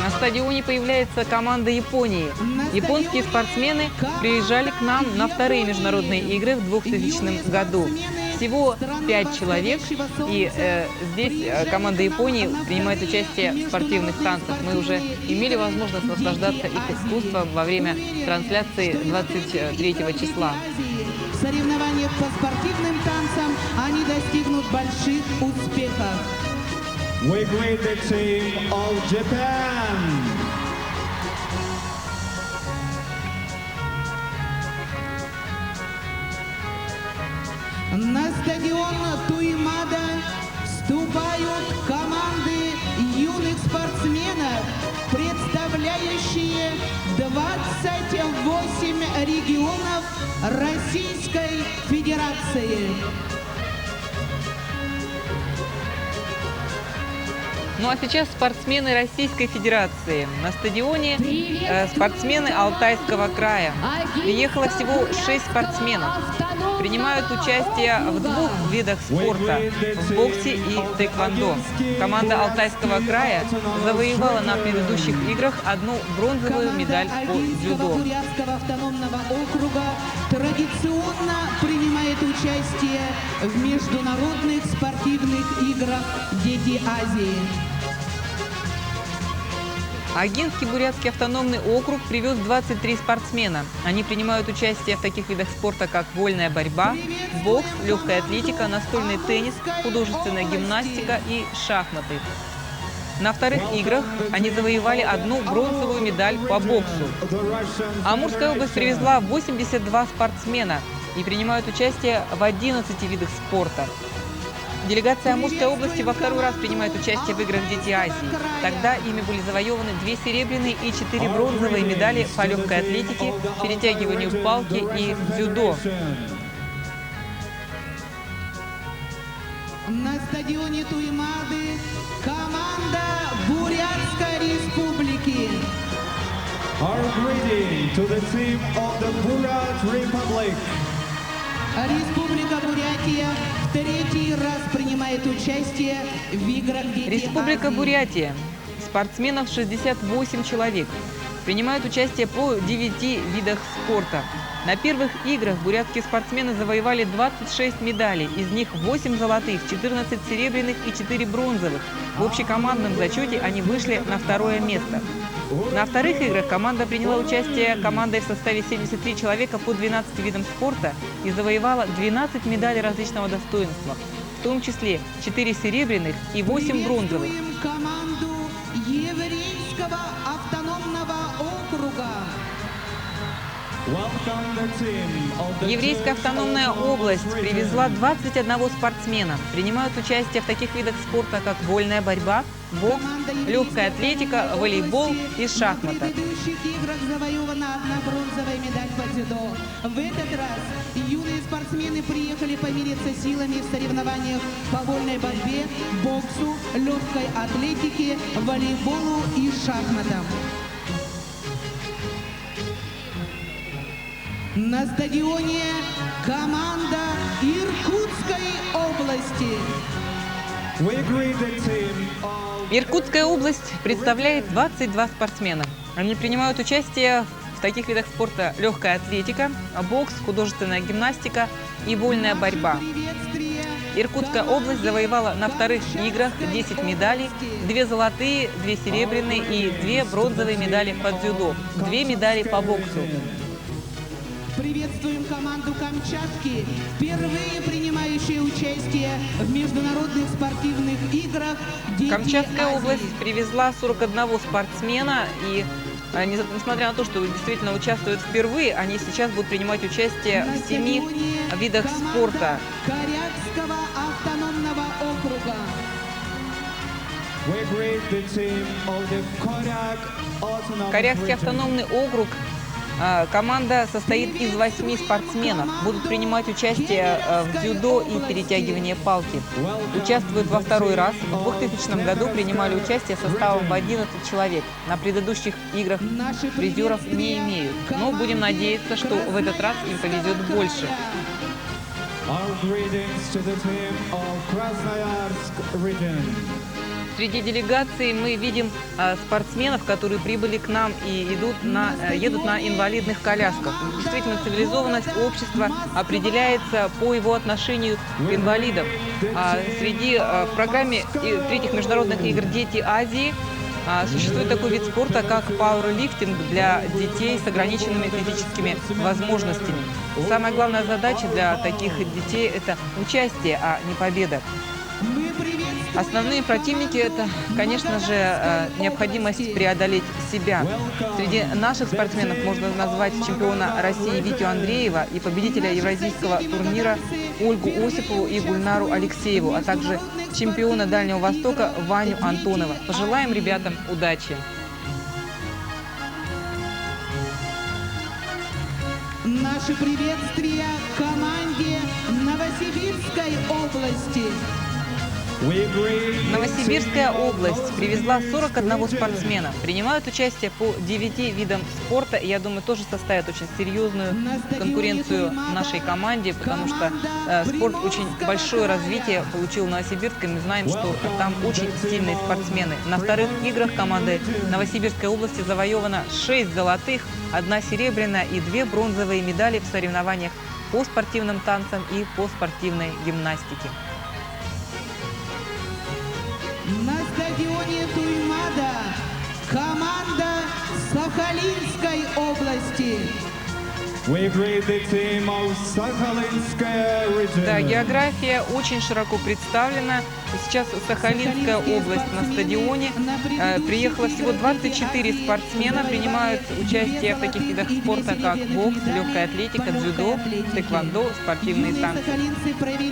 На стадионе появляется команда Японии. Японские спортсмены приезжали к нам на вторые международные игры в 2000 году. Всего 5 человек, и здесь команда Японии принимает участие в спортивных танцах. Мы уже имели возможность наслаждаться их искусством во время трансляции 23 числа. В соревнованиях по спортивным танцам они достигнут больших успехов. We greet the team of Japan. На стадион Туймада вступают команды юных спортсменов, представляющие 28 регионов Российской Федерации. Ну а сейчас спортсмены Российской Федерации. На стадионе спортсмены Алтайского края. Приехало всего 6 спортсменов. Принимают участие в двух видах спорта – в боксе и тэквондо. Команда Алтайского края завоевала на предыдущих играх одну бронзовую медаль по дзюдо. Бурятского автономного округа традиционно принимает участие в международных спортивных играх «Дети Азии». Агинский бурятский автономный округ привез 23 спортсмена. Они принимают участие в таких видах спорта, как вольная борьба, бокс, легкая атлетика, настольный теннис, художественная гимнастика и шахматы. На вторых играх они завоевали одну бронзовую медаль по боксу. Амурская область привезла 82 спортсмена и принимают участие в 11 видах спорта. Делегация Амурской области во второй раз принимает участие в играх «Дети Азии». Тогда ими были завоеваны 2 серебряные и 4 бронзовые медали по легкой атлетике, перетягиванию палки и дзюдо. На стадионе Туймады команда Бурятской Республики. Our greeting to the team of the Buryat Republic. Республика Бурятия в третий раз принимает участие в играх «Дети Республика Азии». Бурятия. Спортсменов 68 человек. Принимают участие по 9 видах спорта. На первых играх бурятские спортсмены завоевали 26 медалей. Из них 8 золотых, 14 серебряных и 4 бронзовых. В общекомандном зачете они вышли на второе место. На вторых играх команда приняла участие командой в составе 73 человека по 12 видам спорта и завоевала 12 медалей различного достоинства, в том числе 4 серебряных и 8 бронзовых. команду Еврейского автономного округа. Еврейская автономная область привезла 21 спортсмена. Принимают участие в таких видах спорта, как вольная борьба, бокс, легкая атлетика, волейбол и шахматы. На предыдущих играх завоевана одна бронзовая медаль по дзюдо. В этот раз юные спортсмены приехали помериться силами в соревнованиях по вольной борьбе, боксу, легкой атлетике, волейболу и шахматам. На стадионе команда Иркутской области. Иркутская область представляет 22 спортсмена. Они принимают участие в таких видах спорта: легкая атлетика, бокс, художественная гимнастика и вольная борьба. Иркутская область завоевала на вторых играх 10 медалей, 2 золотые, 2 серебряные и 2 бронзовые медали по дзюдо, 2 медали по боксу. Приветствуем команду Камчатки, впервые принимающую участие в международных спортивных играх «Дети Камчатская Азии». область привезла 41 спортсмена, и несмотря на то, что действительно участвуют впервые, они сейчас будут принимать участие в 7 видах спорта. Корякского автономного округа. Корякский автономный округ. Команда состоит из 8 спортсменов. Будут принимать участие в дзюдо и перетягивании палки. Участвуют во второй раз. В 2000 году принимали участие составом в 11 человек. На предыдущих играх призеров не имеют. Но будем надеяться, что в этот раз им повезет больше. Среди делегаций мы видим спортсменов, которые прибыли к нам и едут на инвалидных колясках. Действительно, цивилизованность общества определяется по его отношению к инвалидам. В программе третьих международных игр «Дети Азии» существует такой вид спорта, как пауэрлифтинг для детей с ограниченными физическими возможностями. Самая главная задача для таких детей – это участие, а не победа. Основные противники – это, конечно же, необходимость преодолеть себя. Среди наших спортсменов можно назвать чемпиона России Витю Андреева и победителя евразийского турнира Ольгу Осипову и Гульнару Алексееву, а также чемпиона Дальнего Востока Ваню Антонова. Пожелаем ребятам удачи! Наши приветствия команде Новосибирской области. Новосибирская область привезла 41 спортсмена. Принимают участие по 9 видам спорта. Я думаю, тоже составят очень серьезную конкуренцию нашей команде, потому что спорт очень большое развитие получил в Новосибирске. Мы знаем, что там очень сильные спортсмены. На вторых играх команды Новосибирской области завоевано 6 золотых, 1 серебряная и 2 бронзовые медали в соревнованиях по спортивным танцам и по спортивной гимнастике. На стадионе Туймада команда Сахалинской области. Да, география очень широко представлена. Сейчас Сахалинская область на стадионе. Приехало всего 24 спортсмена. Принимают участие в таких видах спорта, как бокс, легкая атлетика, дзюдо, тэквондо, спортивные танцы.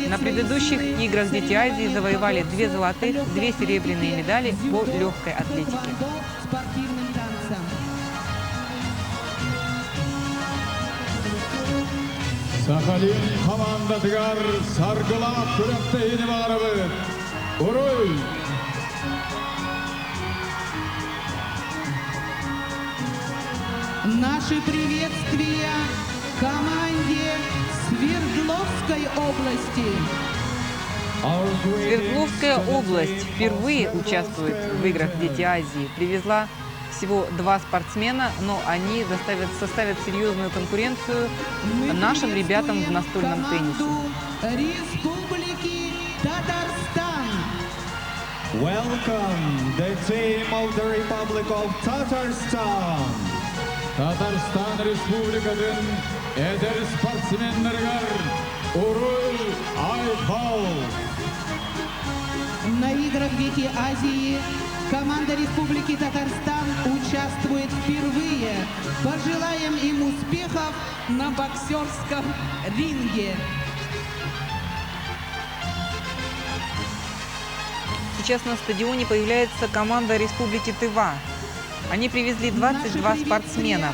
На предыдущих играх «Дети Азии» завоевали 2 золотых, 2 серебряные медали по легкой атлетике. Сахалин командатыгар саргылап күрәктәйini барыбыт. Уруй! Наши приветствия команде Свердловской области. Свердловская область впервые участвует в играх «Дети Азии». Привезла всего 2 спортсмена, но они составят серьезную конкуренцию нашим ребятам в настольном теннисе. Республики Татарстан. Welcome the team of the Republic of Tatarstan. Татарстан Республикатын эдэр спортсменнарыгар Уруй Айхал! На играх Дети Азии команда Республики Татарстан участвует впервые. Пожелаем им успехов на боксерском ринге. Сейчас на стадионе появляется команда Республики Тыва. Они привезли 22 спортсмена.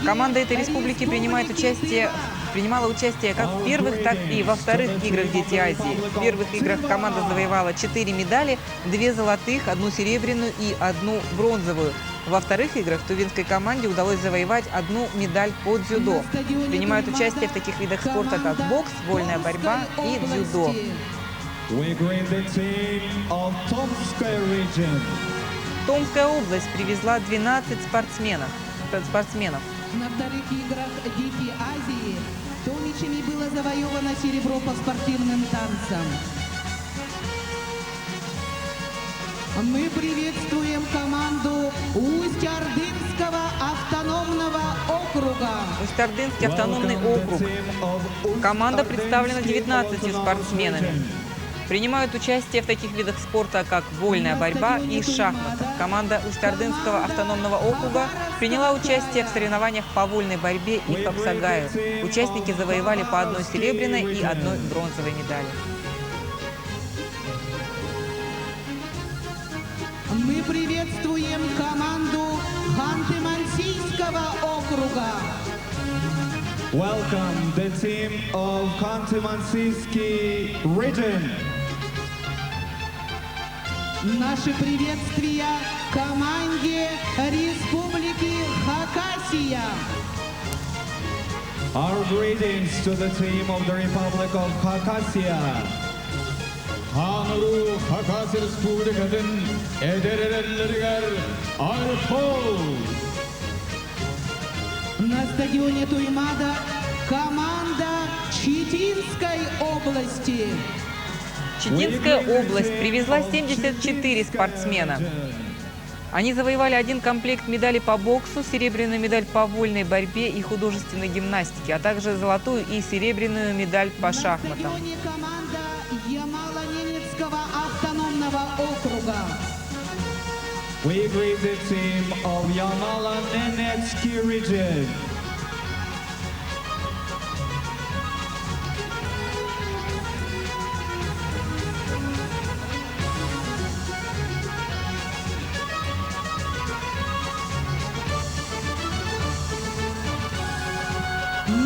Команда этой республики принимает участие, принимала участие как в первых, так и во вторых играх «Дети Азии». В первых играх команда завоевала 4 медали, 2 золотых, одну серебряную и одну бронзовую. Во вторых играх тувинской команде удалось завоевать одну медаль по дзюдо. Принимают участие в таких видах спорта, как бокс, вольная борьба и дзюдо. We greet the team of Tomskaya region. Томская область привезла 12 спортсменов. спортсменов. На вторых играх Дети Азии томичами было завоевано серебро по спортивным танцам. Мы приветствуем команду Усть-Ордынского автономного округа. Усть-Ордынский автономный округ. Команда представлена 19 спортсменами. Принимают участие в таких видах спорта, как вольная борьба и шахматы. Команда Усть-Ордынского автономного округа приняла участие в соревнованиях по вольной борьбе и хапсагаю. Участники завоевали по одной серебряной и одной бронзовой медали. Мы приветствуем команду Ханты-Мансийского округа. Welcome the team of Khanty-Mansiyskiy region. Наши приветствия команде Республики Хакасия. Our greetings to the team of the Republic of Khakassia. Хаан уруу Хакас Республикатын эдэр эрэллэригэр Айхал! На стадионе Туймада команда Читинской области. Читинская область привезла 74 спортсмена. Они завоевали один комплект медалей по боксу, серебряную медаль по вольной борьбе и художественной гимнастике, а также золотую и серебряную медаль по шахматам. На стадионе команда Ямало-Ненецкого автономного округа. We greet the team of Yamalo-Nenetsky region.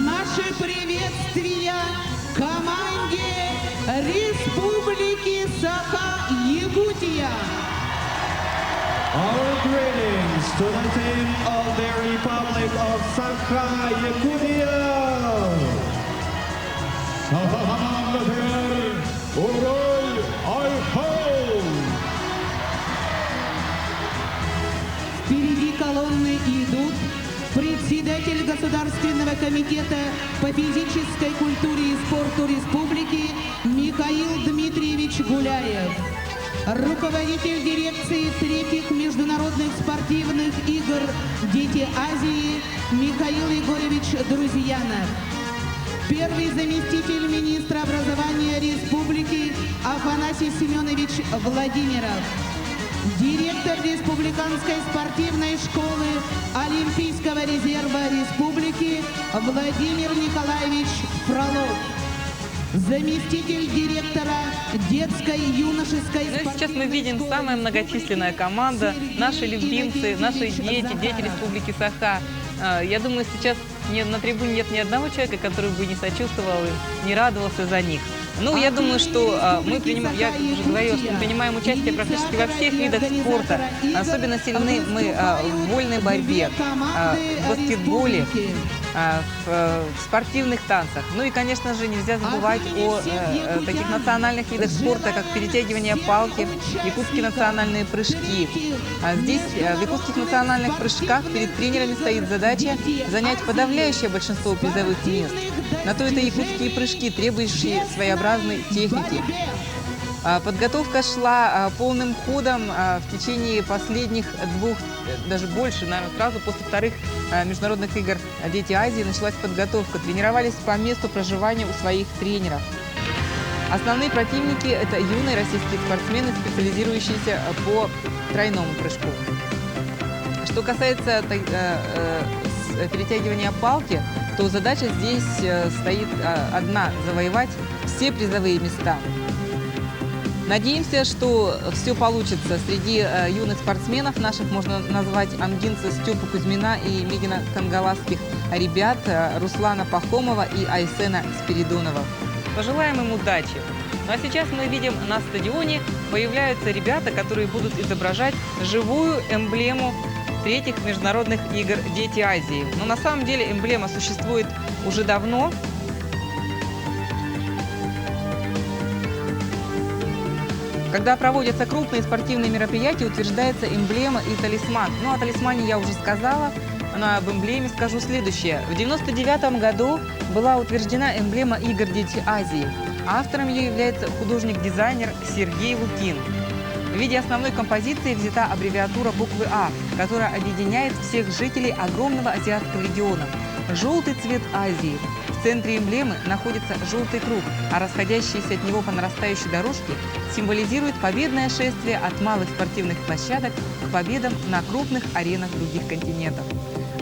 Наши приветствия команде Республики Саха-Якутия. Our greetings to the team of the Republic of Sakha-Yakutia. Саха хамаандатыгар Уруй Айхал! Впереди колонны идут председатель Государственного комитета по физической культуре и спорту Республики Михаил Дмитриевич Гуляев, руководитель дирекции третьих международных спортивных игр «Дети Азии» Михаил Егорович Друзьянов, первый заместитель министра образования Республики Афанасий Семенович Владимиров, директор Республиканской спортивной школы Олимпийского резерва Республики Владимир Николаевич Фролов, заместитель директора детской и юношеской Ну и сейчас мы видим спортивной самая школы многочисленная команда, Сергей наши любимцы, наши Иннокентьевич дети, дети Захаров. Республики Саха. Я думаю, сейчас на трибуне нет ни одного человека, который бы не сочувствовал им, не радовался за них. Ну, я От думаю, имени что мы Республики принимаем, я уже говорила, что мы Саха-Якутия, принимаем участие практически во всех видах инициатора и спорта. организатора игр Особенно сильны мы в вольной выступают борьбе, две команды в баскетболе, республики. в спортивных танцах. Ну и, конечно же, нельзя забывать От имени о всех таких якутян национальных видах спорта, как желаем перетягивание всем палки, якутские участникам национальные прыжки. третьих А здесь, в якутских национальных прыжках, перед тренерами международных стоит задача спортивных игр занять «Дети подавляющее большинство призовых мест. спортивных На то это якутские достижений прыжки, требующие честной своеобразной техники. борьбе. Подготовка шла полным ходом в течение последних двух, даже больше, наверное, сразу после вторых международных игр «Дети Азии» началась подготовка. Тренировались по месту проживания у своих тренеров. Основные противники – это юные российские спортсмены, специализирующиеся по тройному прыжку. Что касается перетягивания палки, то задача здесь стоит одна – завоевать все призовые места. Надеемся, что все получится. Среди юных спортсменов наших можно назвать амгинца Степу Кузьмина и Мегина Кангаласских ребят Руслана Пахомова и Айсена Спиридонова. Пожелаем им удачи. Ну а сейчас мы видим на стадионе появляются ребята, которые будут изображать живую эмблему третьих международных игр «Дети Азии». Но на самом деле эмблема существует уже давно. Когда проводятся крупные спортивные мероприятия, утверждается эмблема и талисман. Ну, о талисмане я уже сказала, но об эмблеме скажу следующее. В 1999 году была утверждена эмблема игр «Дети Азии». Автором ее является художник-дизайнер Сергей Лукин. В виде основной композиции взята аббревиатура буквы «А», которая объединяет всех жителей огромного азиатского региона. Желтый цвет Азии. В центре эмблемы находится желтый круг, а расходящиеся от него по нарастающей дорожке символизирует победное шествие от малых спортивных площадок к победам на крупных аренах других континентов.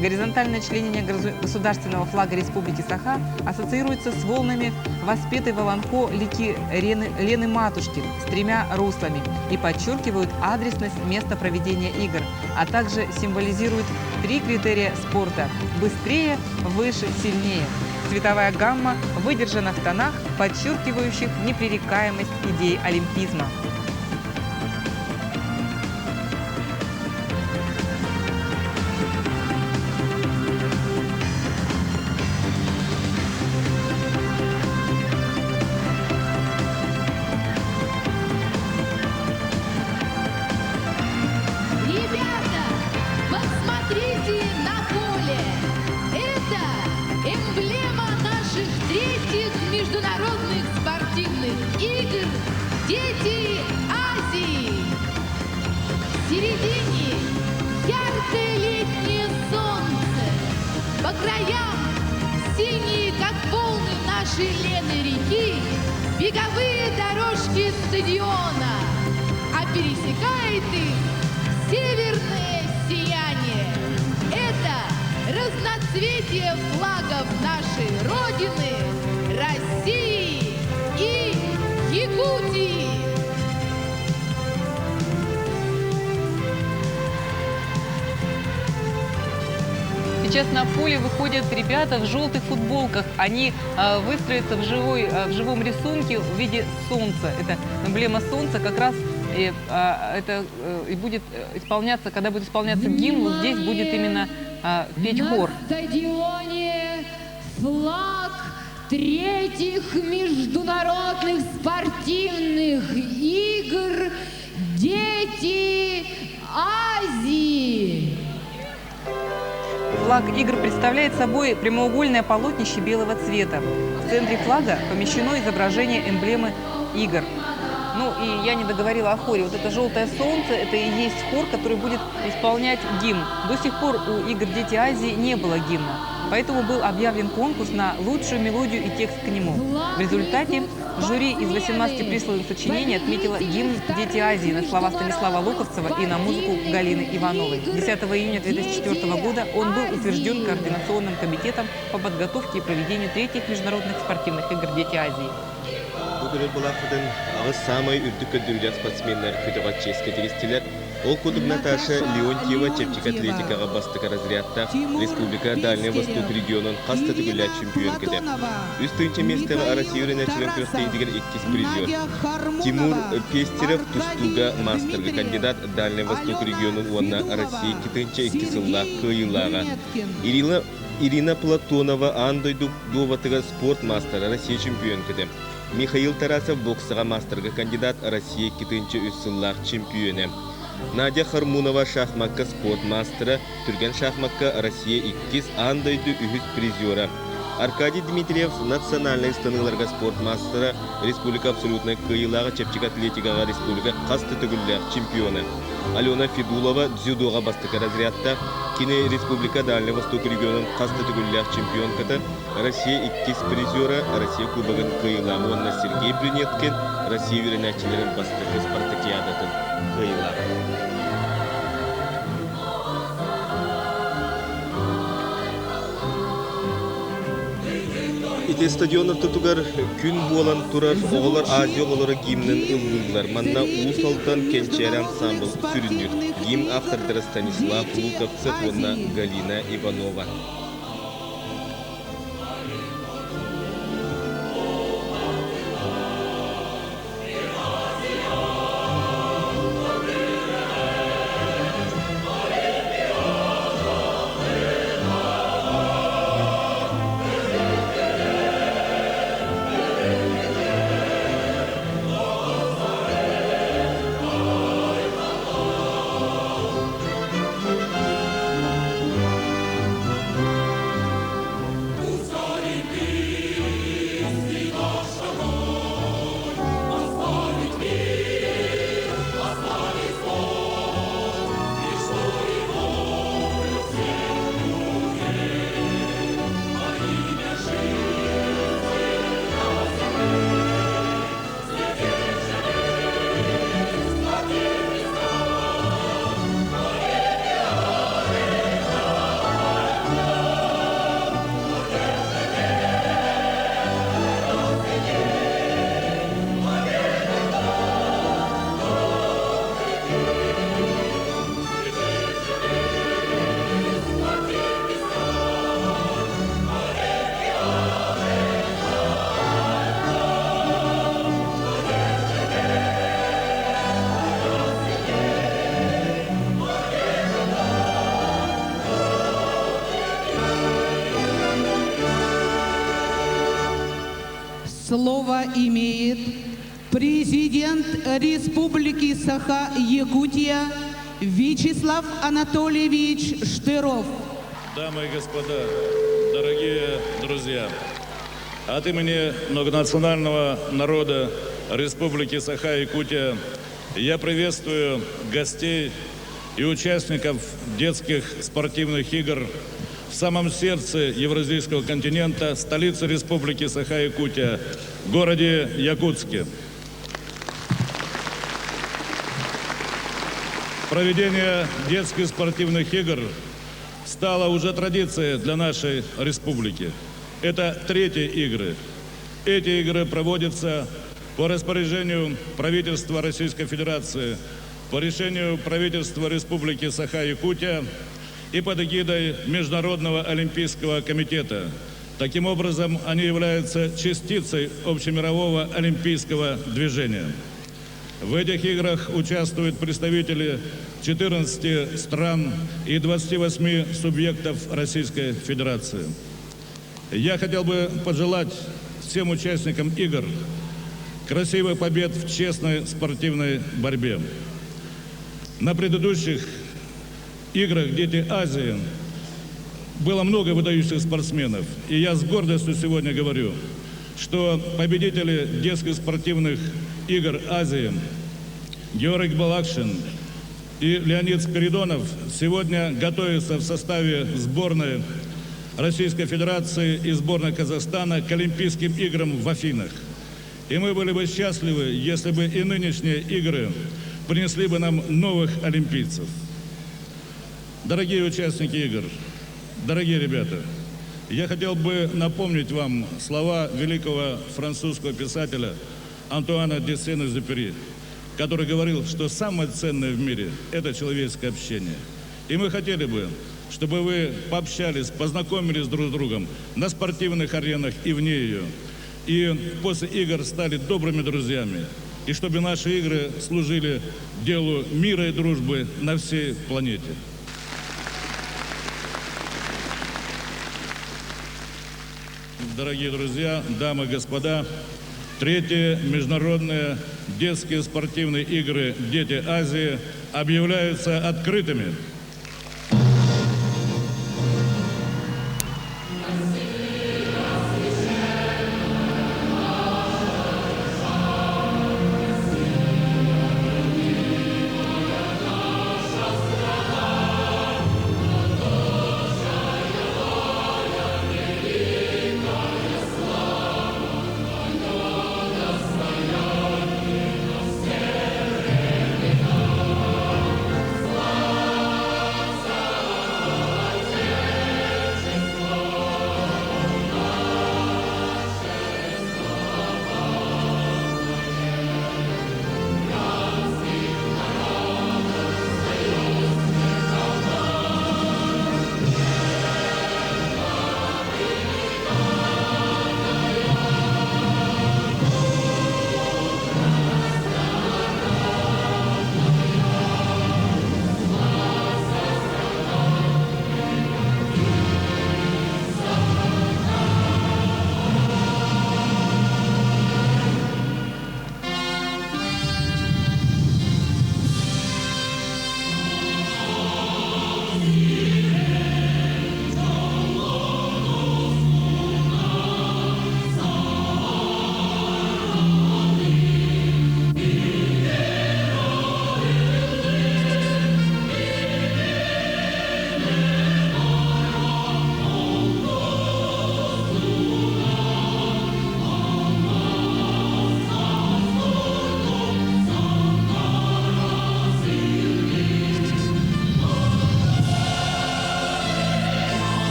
Горизонтальное членение государственного флага Республики Саха ассоциируется с волнами воспетой в Олонхо реки Лены Матушки с тремя руслами и подчеркивают адресность места проведения игр, а также символизируют три критерия спорта – быстрее, выше, сильнее. Цветовая гамма выдержана в тонах, подчеркивающих непререкаемость идей олимпизма. Ребята, посмотрите на поле! Это эмблема наших третьих международных спортивных игр «Дети Азии». В середине яркое летнее солнце, по краям синие, как волны нашей Лены реки, беговые дорожки стадиона, а пересекает их северное сияние. Это разноцветие флагов нашей Родины, России и Якутии. Сейчас на поле выходят ребята в желтых футболках. Они выстроятся в живом рисунке в виде солнца. Это эмблема солнца как раз и, это и будет исполняться, когда будет исполняться гимн, вот здесь будет именно петь хор. На стадионе флаг третьих международных спортивных игр «Дети Азии». Флаг игр представляет собой прямоугольное полотнище белого цвета. В центре флага помещено изображение эмблемы игр. Ну и я не договорила о хоре. Вот это желтое солнце, это и есть хор, который будет исполнять гимн. До сих пор у игр «Дети Азии» не было гимна. Поэтому был объявлен конкурс на лучшую мелодию и текст к нему. В результате жюри из 18 присланных сочинений отметило гимн «Дети Азии» на слова Станислава Луковцева и на музыку Галины Ивановой. 10 июня 2004 года он был утвержден Координационным комитетом по подготовке и проведению третьих международных спортивных игр «Дети Азии». Бу көрөр былаахпытын аҕыс саамай үрдүк көрдөрүүлээх спортсменнар көтөҕө чиэскэ тигистилэр. Ол курдук Наташа Леонтьева чэпчэки атлетикаҕа бастакы разрядтаах республика Дальний Восток регионун хас да төгүллээх чемпион кэтэ. Үс тыһыынча миэстэҕэ Россия үөрэнээччилэрин күрэхтэһиитигэр иккис призер. Тимур Пестерев тустууга мастерга кандидат Дальний Восток регионун уонна Россия 2002 сыллаах кыайыылааҕа. Ирина Ирина Платонова аан дойду дуобатыгар спорт маастара Россия чемпион кэтэ. Михаил Тарасов боксаҕа маастарга кандидат Россия 2003 сыллаах чемпионэ. Надя Хармунова шахмакка спорт маастара, түргэн шахмакка Россия иккис, аан дойду үһүс призера. Аркадий Дмитриев национальнай ыстаныыларга спорт маастара, республика абсолютнай кыайыылааҕа чэпчэки атлетикаҕа республика хас да төгүллээх чемпиона. Алена Федулова дзюдоҕа бастакы разрядтаах, кини республика Дальнай Восток регионун хас да төгүллээх чемпионката, Россия иккис призера, Россия Кубогын кыайыылааҕа уонна Сергей Брюнеткин Россия үөрэнээччилэрин бастакы спартакиадатын кыайыылааҕа. Ити стадион ортотугар күн буолан турар оҕолор Азия оҕолоро гимнин ыллыыллар. Манна Уус Алдан Кэнчээри ансаамбыл сүрүннүүр. Гимн автордара Станислав Луковцев уонна Галина Иванова. Слово имеет президент Республики Саха-Якутия Вячеслав Анатольевич Штыров. Дамы и господа, дорогие друзья, от имени многонационального народа Республики Саха-Якутия я приветствую гостей и участников детских спортивных игр в самом сердце Евразийского континента, столице Республики Саха-Якутия, городе Якутске. Проведение детских спортивных игр стало уже традицией для нашей республики. Это третьи игры. Эти игры проводятся по распоряжению правительства Российской Федерации, по решению правительства Республики Саха-Якутия и под эгидой Международного олимпийского комитета. Таким образом, они являются частицей общемирового олимпийского движения. В этих играх участвуют представители 14 стран и 28 субъектов Российской Федерации. Я хотел бы пожелать всем участникам игр красивых побед в честной спортивной борьбе. На предыдущих играх «Дети Азии» было много выдающихся спортсменов. И я с гордостью сегодня говорю, что победители детских спортивных игр Азии Георгий Балакшин и Леонид Спиридонов сегодня готовятся в составе сборной Российской Федерации и сборной Казахстана к Олимпийским играм в Афинах. И мы были бы счастливы, если бы и нынешние игры принесли бы нам новых олимпийцев. Дорогие участники игр, дорогие ребята, я хотел бы напомнить вам слова великого французского писателя Антуана де Сен-Экзюпери, который говорил, что самое ценное в мире – это человеческое общение. И мы хотели бы, чтобы вы пообщались, познакомились друг с другом на спортивных аренах и вне ее. И после игр стали добрыми друзьями. И чтобы наши игры служили делу мира и дружбы на всей планете. Дорогие друзья, дамы и господа, третьи международные детские спортивные игры «Дети Азии» объявляются открытыми.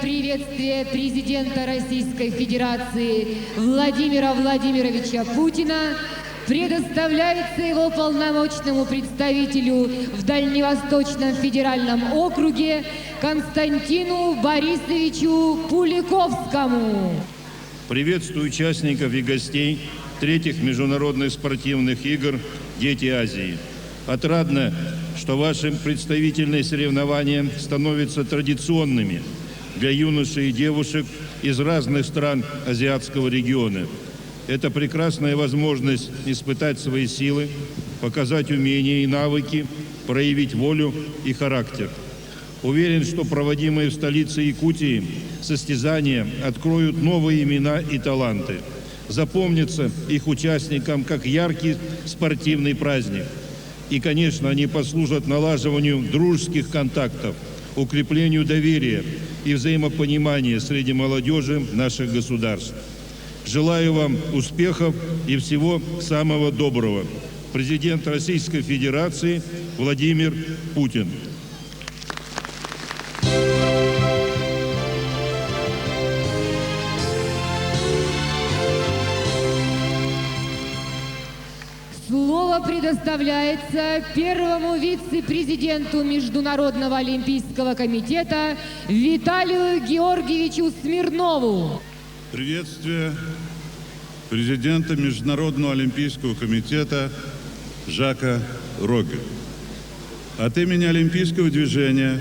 приветствие президента Российской Федерации Владимира Владимировича Путина предоставляется его полномочному представителю в Дальневосточном федеральном округе Константину Борисовичу Пуликовскому. Приветствую участников и гостей третьих международных спортивных игр «Дети Азии». Отрадно, что ваши представительные соревнования становятся традиционными для юношей и девушек из разных стран азиатского региона. Это прекрасная возможность испытать свои силы, показать умения и навыки, проявить волю и характер. Уверен, что проводимые в столице Якутии состязания откроют новые имена и таланты. Запомнятся их участникам как яркий спортивный праздник. И, конечно, они послужат налаживанию дружеских контактов, укреплению доверия и взаимопонимания среди молодежи наших государств. Желаю вам успехов и всего самого доброго. Президент Российской Федерации Владимир Путин. Слово предоставляется первому вице-президенту Международного олимпийского комитета Виталию Георгиевичу Смирнову. Приветствие президента Международного олимпийского комитета Жака Рогге. От имени Олимпийского движения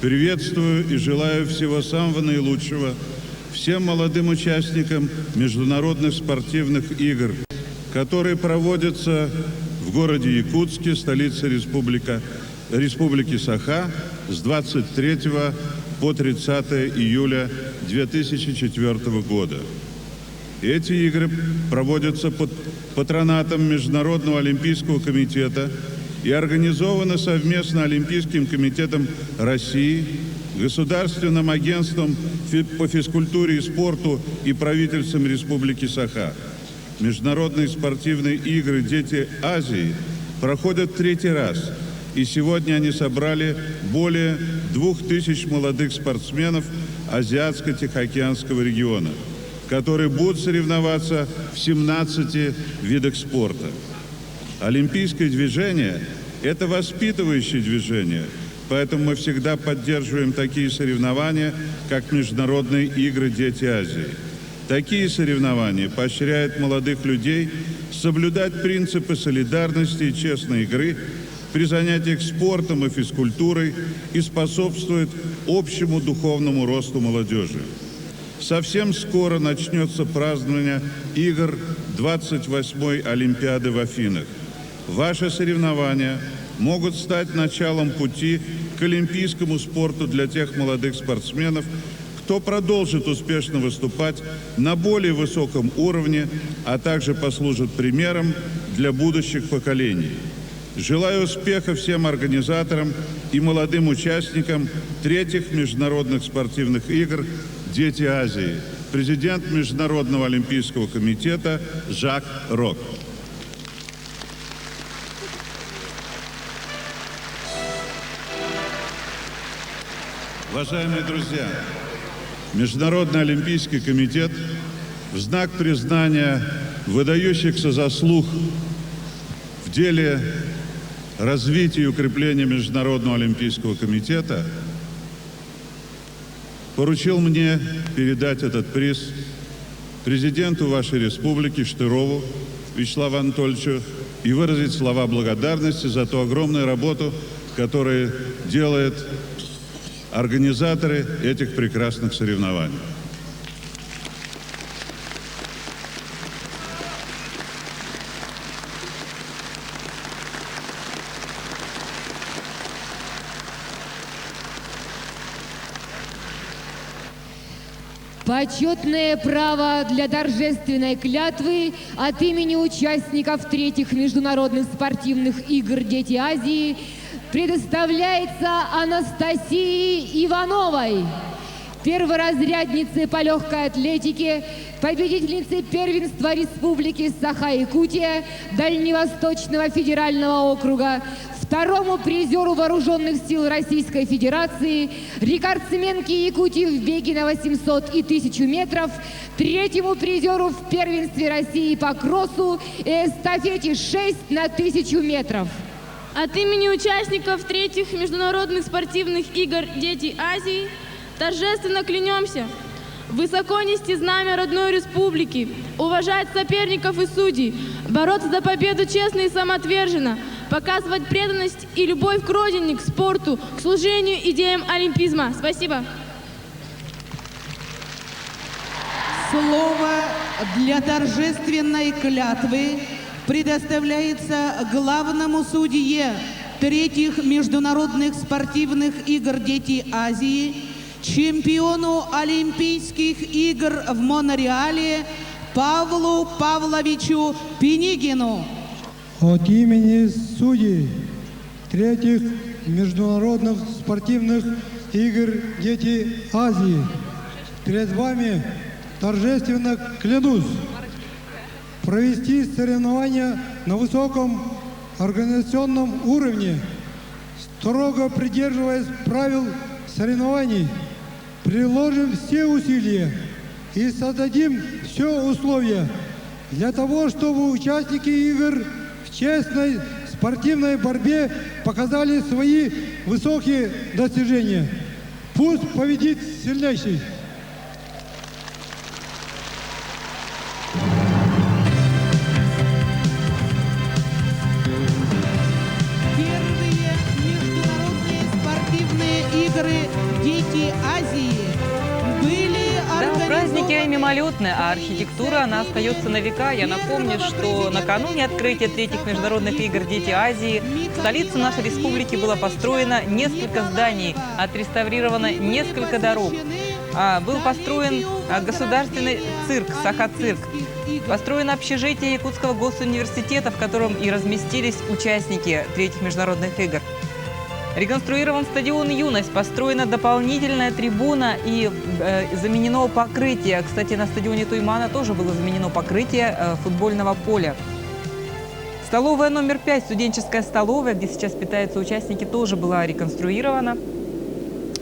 приветствую и желаю всего самого наилучшего всем молодым участникам международных спортивных игр, которые проводятся в городе Якутске, столице Республика, Республики Саха, с 23 по 30 июля 2004 года. Эти игры проводятся под патронатом Международного олимпийского комитета и организованы совместно Олимпийским комитетом России, Государственным агентством по физкультуре и спорту и правительством Республики Саха. Международные спортивные игры «Дети Азии» проходят третий раз, и сегодня они собрали более 2000 молодых спортсменов Азиатско-Тихоокеанского региона, которые будут соревноваться в 17 видах спорта. Олимпийское движение – это воспитывающее движение, поэтому мы всегда поддерживаем такие соревнования, как Международные игры «Дети Азии». Такие соревнования поощряют молодых людей соблюдать принципы солидарности и честной игры при занятиях спортом и физкультурой и способствуют общему духовному росту молодежи. Совсем скоро начнется празднование игр 28-й Олимпиады в Афинах. Ваши соревнования могут стать началом пути к олимпийскому спорту для тех молодых спортсменов, кто продолжит успешно выступать на более высоком уровне, а также послужит примером для будущих поколений. Желаю успеха всем организаторам и молодым участникам третьих международных спортивных игр «Дети Азии». Президент Международного олимпийского комитета Жак Рок. Уважаемые друзья, Международный олимпийский комитет в знак признания выдающихся заслуг в деле развития и укрепления Международного олимпийского комитета поручил мне передать этот приз президенту вашей республики Штырову Вячеславу Анатольевичу и выразить слова благодарности за ту огромную работу, которую делает организаторы этих прекрасных соревнований. Почетное право для торжественной клятвы от имени участников третьих международных спортивных игр «Дети Азии» предоставляется Анастасии Ивановой, перворазряднице по легкой атлетике, победительнице первенства Республики Саха-Якутия Дальневосточного федерального округа, второму призеру Вооруженных сил Российской Федерации, рекордсменке Якутии в беге на 800 и 1000 метров, третьему призеру в первенстве России по кроссу и эстафете 6 на 1000 метров. От имени участников третьих международных спортивных игр «Дети Азии» торжественно клянемся высоко нести знамя родной республики, уважать соперников и судей, бороться за победу честно и самоотверженно, показывать преданность и любовь к родине, к спорту, к служению идеям олимпизма. Спасибо. Слово для торжественной клятвы предоставляется главному судье третьих международных спортивных игр «Дети Азии», чемпиону Олимпийских игр в Монреале Павлу Павловичу Пинигину. От имени судей третьих международных спортивных игр «Дети Азии» перед вами торжественно клянусь провести соревнования на высоком организационном уровне, строго придерживаясь правил соревнований, приложим все усилия и создадим все условия для того, чтобы участники игр в честной спортивной борьбе показали свои высокие достижения. Пусть победит сильнейший. Первые международные спортивные игры «Дети Азии» были Да, праздники мимолетны, а архитектура, она остается на века. Я напомню, что накануне открытия третьих международных игр «Дети Азии» в столице нашей республики было построено несколько зданий, отреставрировано несколько дорог. Был построен государственный цирк, Саха-цирк. Построено общежитие Якутского госуниверситета, в котором и разместились участники третьих международных игр. Реконструирован стадион «Юность», построена дополнительная трибуна и заменено покрытие. Кстати, на стадионе Туймана тоже было заменено покрытие футбольного поля. Столовая номер 5, студенческая столовая, где сейчас питаются участники, тоже была реконструирована.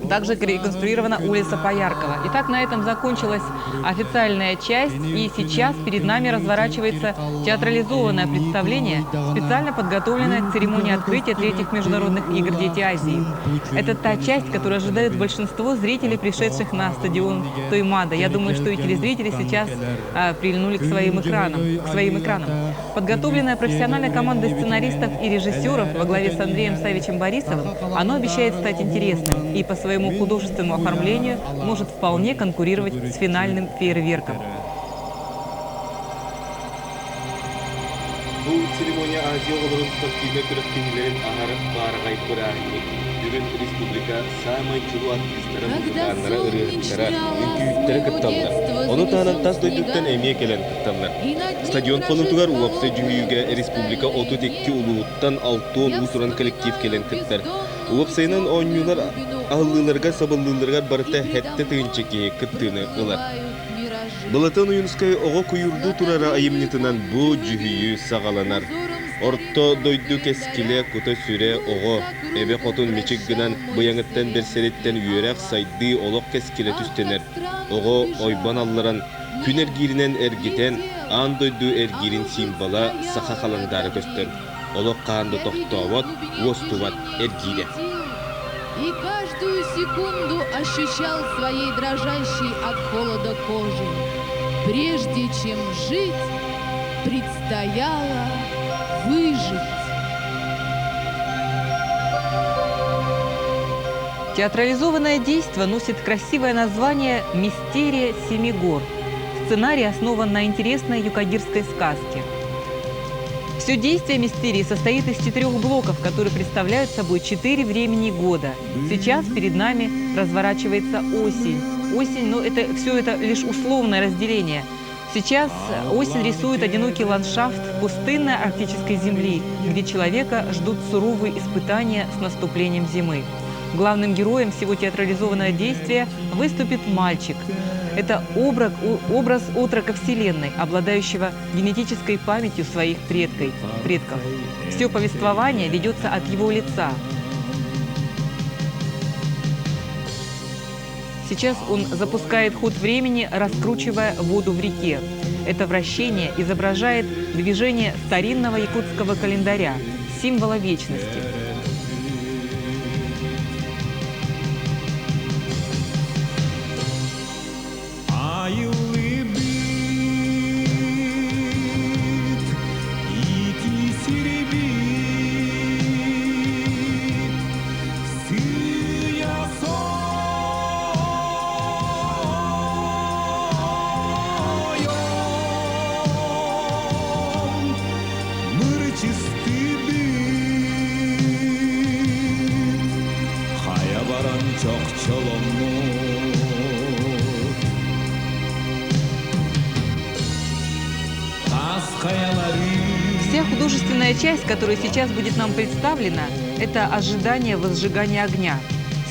Также реконструирована улица Пояркова. Итак, на этом закончилась официальная часть. И сейчас перед нами разворачивается театрализованное представление, специально подготовленное к церемонии открытия третьих международных игр «Дети Азии». Это та часть, которую ожидают большинство зрителей, пришедших на стадион Туймада. Я думаю, что и телезрители сейчас прильнули к своим экранам. Подготовленная профессиональной командой сценаристов и режиссеров во главе с Андреем Савичем Борисовым, оно обещает стать интересным и по своему художественному оформлению может вполне конкурировать с финальным фейерверком. Бу церемония Азия оҕолорун спортивнай күрэхтэһиилэрин аһар баараҕай бырааһынньык. Бүгүн республика саамай чулуу артистара, музыканнара, ырыаһыттара, үҥкүүһүттэрэ кытталлар. Ону таһынан тас дойдуттан эмиэ кэлэн кытталлар. Стадион хонуутугар уопсай дьүһүйүүгэ республика 32 улууһуттан 60 уус-уран коллектив кэлэн кыттар. Уопсайынан оонньуулар аһыллыыларыгар сабыллыыларыгар барыта сэттэ тыһыынча киһи кыттыыны ылар. Былатыан Ойуунускай оҕо куйуурдуу турара айымньытынан бу дьүһүйүү саҕаланар. Орто дойду кэскилэ, кута-сүрэ оҕо, эбэ хотун мичик гынан быйаҥыттан бэрсэриттэн үөрэх, сайдыы, олох кэскилэ түстэнэр. Оҕо ойбон алларан, күн эргииринэн эргитэн, аан дойду эргиирин символа саха халандаара көстөр. Олох хаһан да тохтообот, уостубат эргиирэ. И каждую секунду ощущал своей дрожащей от холода кожей. Прежде чем жить, предстояло выжить. Театрализованное действо носит красивое название «Мистерия семи гор». Сценарий основан на интересной юкагирской сказке. Все действие мистерии состоит из 4 блоков, которые представляют собой 4 времени года. Сейчас перед нами разворачивается осень. Осень, но это, все это лишь условное разделение. Сейчас осень рисует одинокий ландшафт пустынной арктической земли, где человека ждут суровые испытания с наступлением зимы. Главным героем всего театрализованного действия выступит мальчик. Это образ, образ отрока Вселенной, обладающего генетической памятью своих предков. предков. Все повествование ведется от его лица. Сейчас он запускает ход времени, раскручивая воду в реке. Это вращение изображает движение старинного якутского календаря, символа вечности. Вся художественная часть, которая сейчас будет нам представлена, это ожидание возжигания огня.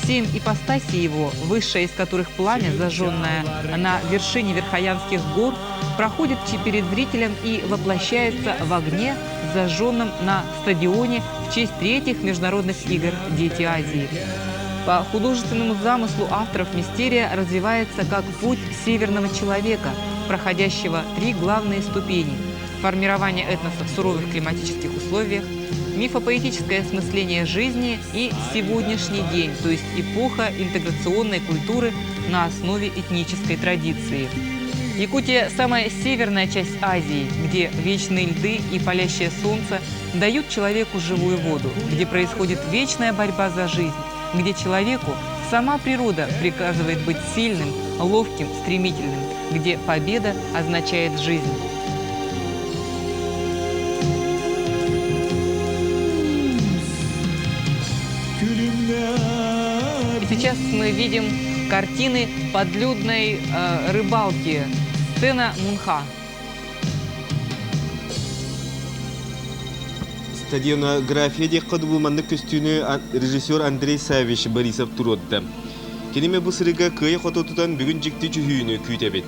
Семь ипостасей его, высшая из которых пламя, зажженное на вершине Верхоянских гор, проходит перед зрителем и воплощается в огне, зажженном на стадионе в честь третьих международных игр «Дети Азии». По художественному замыслу авторов мистерия развивается как путь северного человека, проходящего три главные ступени – формирование этноса в суровых климатических условиях, мифопоэтическое осмысление жизни и сегодняшний день, то есть эпоха интеграционной культуры на основе этнической традиции. Якутия – самая северная часть Азии, где вечные льды и палящее солнце дают человеку живую воду, где происходит вечная борьба за жизнь, где человеку сама природа приказывает быть сильным, ловким, стремительным, где победа означает жизнь. И сейчас мы видим картины подлюдной рыбалки. Сцена Мунха. Стадионография диэххэ дуу маннык көстүүнү режиссер Андрей Саввич Борисов туруорда. Киними бу сырыга кыайа-хото тутан бүгүн дьикти дьүһүйүүнү күүтэбит.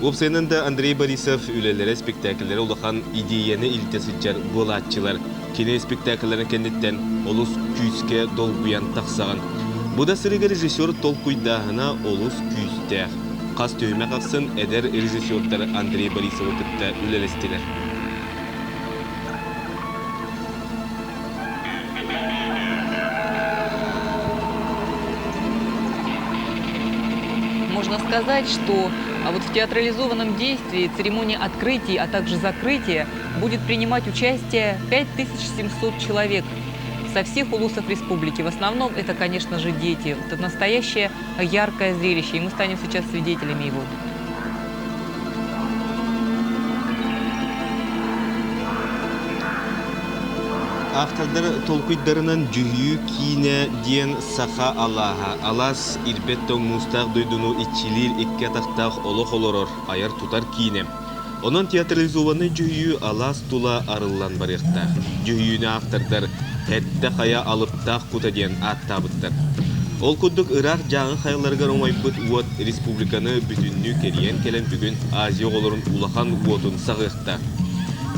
Уопсайынан да Андрей Борисов үлэлэрэ спектакльлэрэ улахан идеяны илдьэ сылдьар буолааччылар. Кини спектакльларын кэнниттэн олус күүскэ долгуйан тахсаҕын. Бу да сырыга режиссер толкуйдааһына олус күүстээх. Хас түһүмэх ахсын эдэр режиссердар Андрей Борисовы кытта үлэлэстилэр. Можно сказать, что вот в театрализованном действии церемонии открытия, а также закрытия будет принимать участие 5700 человек со всех улусов республики. В основном это, конечно же, дети. Это настоящее яркое зрелище, и мы станем сейчас свидетелями его. Автордар толкуйдарынан дьүһүйүү киинэ диэн саха алааһа. Алаас ирбэт тоҥ муустаах дойдуну иччилиир икки атахтаах олох олорор, айар-тутар киинэ. Онон театрализованнай дьүһүйүү алаас тула арыллан барыахтаах. Дьүһүйүүнү автордар Сэттэ хайа алыптаах кута диэн ааттаабыттар. Ол курдук ыраах Дьааҥы хайаларыгар оҥойбут уот республиканы бүтүннүү кэрийэн кэлэн бүгүн Азия оҕолорун улахан уотун саҕыахтаах.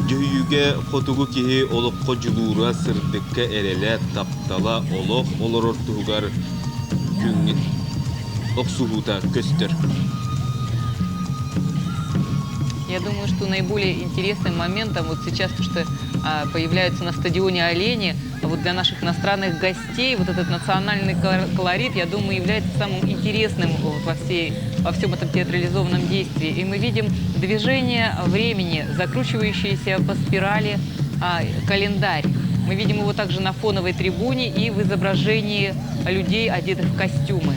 Дьүһүйүүгэ хотугу киһи олоххо дьулуура, сырдыкка эрэлэ, таптала, олох олорор туһугар күҥҥэ охсуһуута көстөр. Я думаю, что наиболее интересным моментом вот сейчас то, что появляются на стадионе олени, вот для наших иностранных гостей вот этот национальный колорит, я думаю, является самым интересным вот во всем этом театрализованном действии. И мы видим движение времени, закручивающееся по спирали календарь. Мы видим его также на фоновой трибуне и в изображении людей, одетых в костюмы.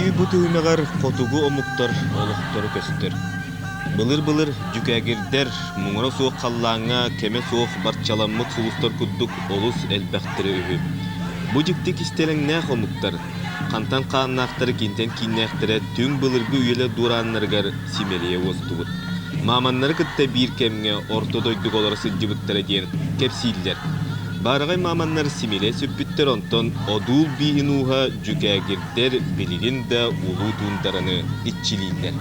Көрсүһүү бу түһүмэҕэр хотугу омуктар олохторо көстөр. Былыр-былыр дьүкээгирдэр муҥура суох халлааҥҥа кэмэ суох барчаламмыт сулустар курдук олус элбэхтэрэ үһү. Бу дьикти кистэлэҥнээх омуктар хантан хааннаахтара киинтэн кииннээхтэрэ түҥ былыргы үйэлэр дуорааннарыгар симэлийэ уостубут. Мааманнары кытта биир кэмҥэ орто дойдуга олоро сылдьыбыттара диэн кэпсииллэр. Баараҕай мааманнар симэлийэ сүппүттэр, онтон одуул бииһин ууһа дьүкээгирдэр билигин да улуу туундараны иччилииллэр.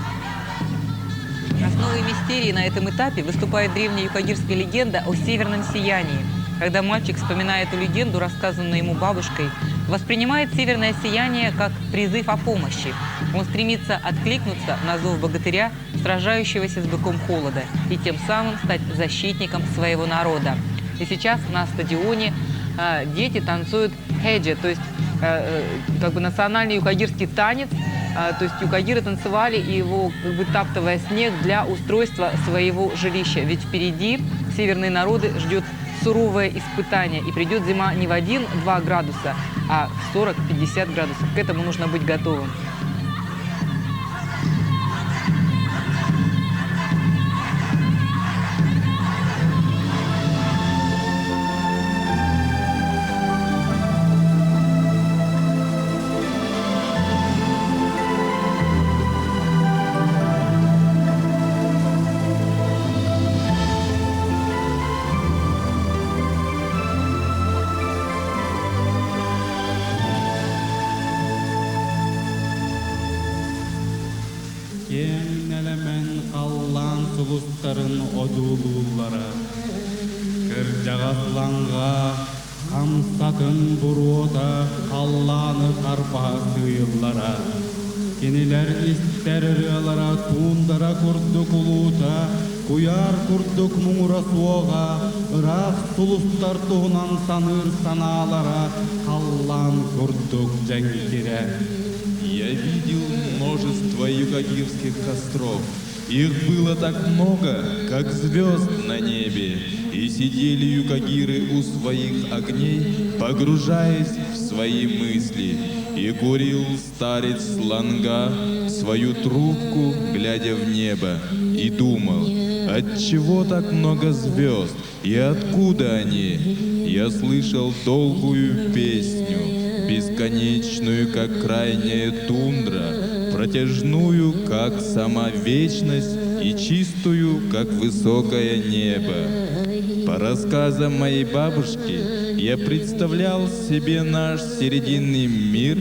Основой мистерии на этом этапе выступает древняя юкагирская легенда о северном сиянии. Когда мальчик, вспоминая эту легенду, рассказанную ему бабушкой, воспринимает северное сияние как призыв о помощи. Он стремится откликнуться на зов богатыря, сражающегося с быком холода, и тем самым стать защитником своего народа. И сейчас на стадионе дети танцуют хеджи, то есть как бы национальный юкагирский танец, то есть юкагиры танцевали его, как бы таптывая снег для устройства своего жилища. Ведь впереди северные народы ждет суровое испытание. И придет зима не в 1-2 градуса, а в 40-50 градусов. К этому нужно быть готовым. Киэҥ нэлэмэн халлаан сулустарын одуулууллара. Кырдьаҕас лаҥҕа хамсатын буруота халлааны харбаһа сыыйыллара. Кинилэр истэр ырыалара туундара курдук улуута, куйаар курдук муҥура суоҕа, ыраах сулустар туһунан саныыр санаалара халлаан курдук дьэҥкирэ. Я видел множество юкагирских костров. Их было так много, как звезд на небе. И сидели юкагиры у своих огней, погружаясь в свои мысли. И курил старец Ланга свою трубку, глядя в небо, и думал, отчего так много звезд и откуда они? Я слышал долгую песню, бесконечную, как крайняя тундра, протяжную, как сама вечность, и чистую, как высокое небо. По рассказам моей бабушки, я представлял себе наш серединный мир,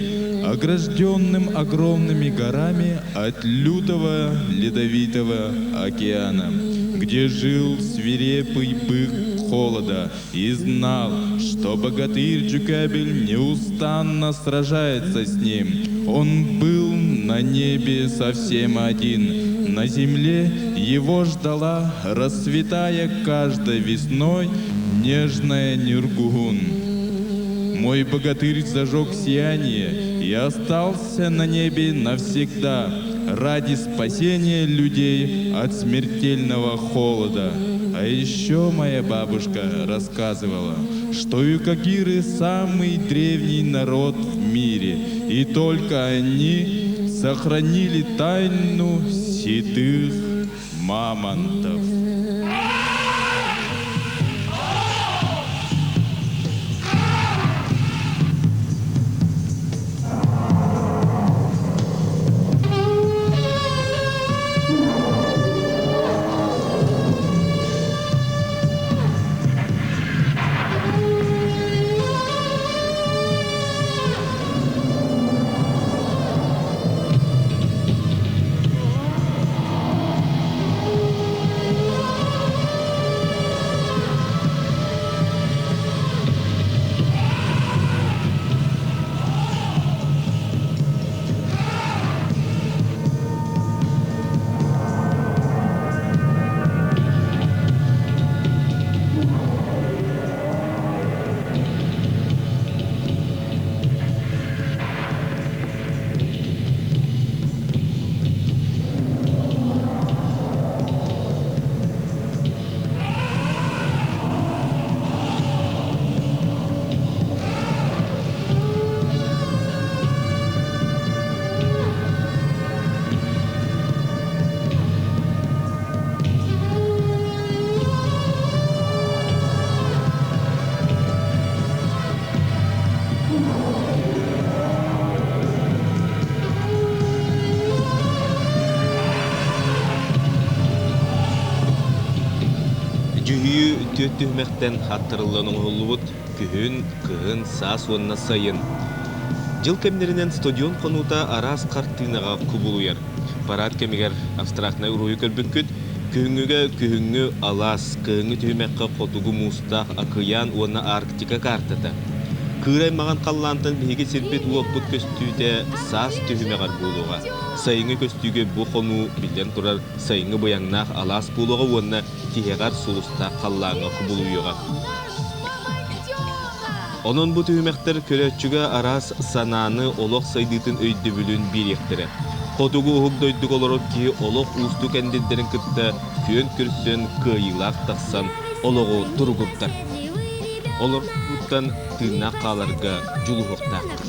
огражденным огромными горами от лютого ледовитого океана, где жил свирепый бык холода и знал, что богатырь Джукабель неустанно сражается с ним. Он был на небе совсем один. На земле его ждала, расцветая каждой весной, нежная Нюргугун. Мой богатырь зажег сияние и остался на небе навсегда ради спасения людей от смертельного холода. А еще моя бабушка рассказывала, что юкагиры самый древний народ в мире, и только они сохранили тайну седых мамонтов. Түөрт түһүмэхтэн аттарыллан оҥоһуллубут күһүн, кыһын, саас уонна сайын. Дьыл кэмнэринэн стадион хонуута араас хартыынаҕа кубулуйар. Парад кэмигэр абстрактнай уруһуйу көрбүккүт. Күһүҥҥүгэ күһүҥҥү алаас, кыһыҥҥы түһүмэххэ хотугу муустаах акыйаан уонна Арктика каартата. Кыырай маҥан халлаантан биһиги сирбит-уоппут көстүүтэ саас түһүмэҕэр буолуоҕа. Сайыҥҥы көстүүгэ бу хонуу, биллэн турар, сайыҥҥы быйаҥнаах алаас буолуоҕа уонна тиһэҕэр сулустаах халлааҥҥа кубулуйуоҕа. Онон бу түһүмэхтэр көрөөччүгэ араас санааны, олох сайдыытын өйдөбүлүн биэриэхтэрэ. Хотугу уһук дойдуга олорор киһи олох уустук эндирдэрин кытта күөн көрсөн, кыайыылаах тахсан олоҕу туругурдар. Олортан тыыннаах хааларга дьулуһуохтаахтар.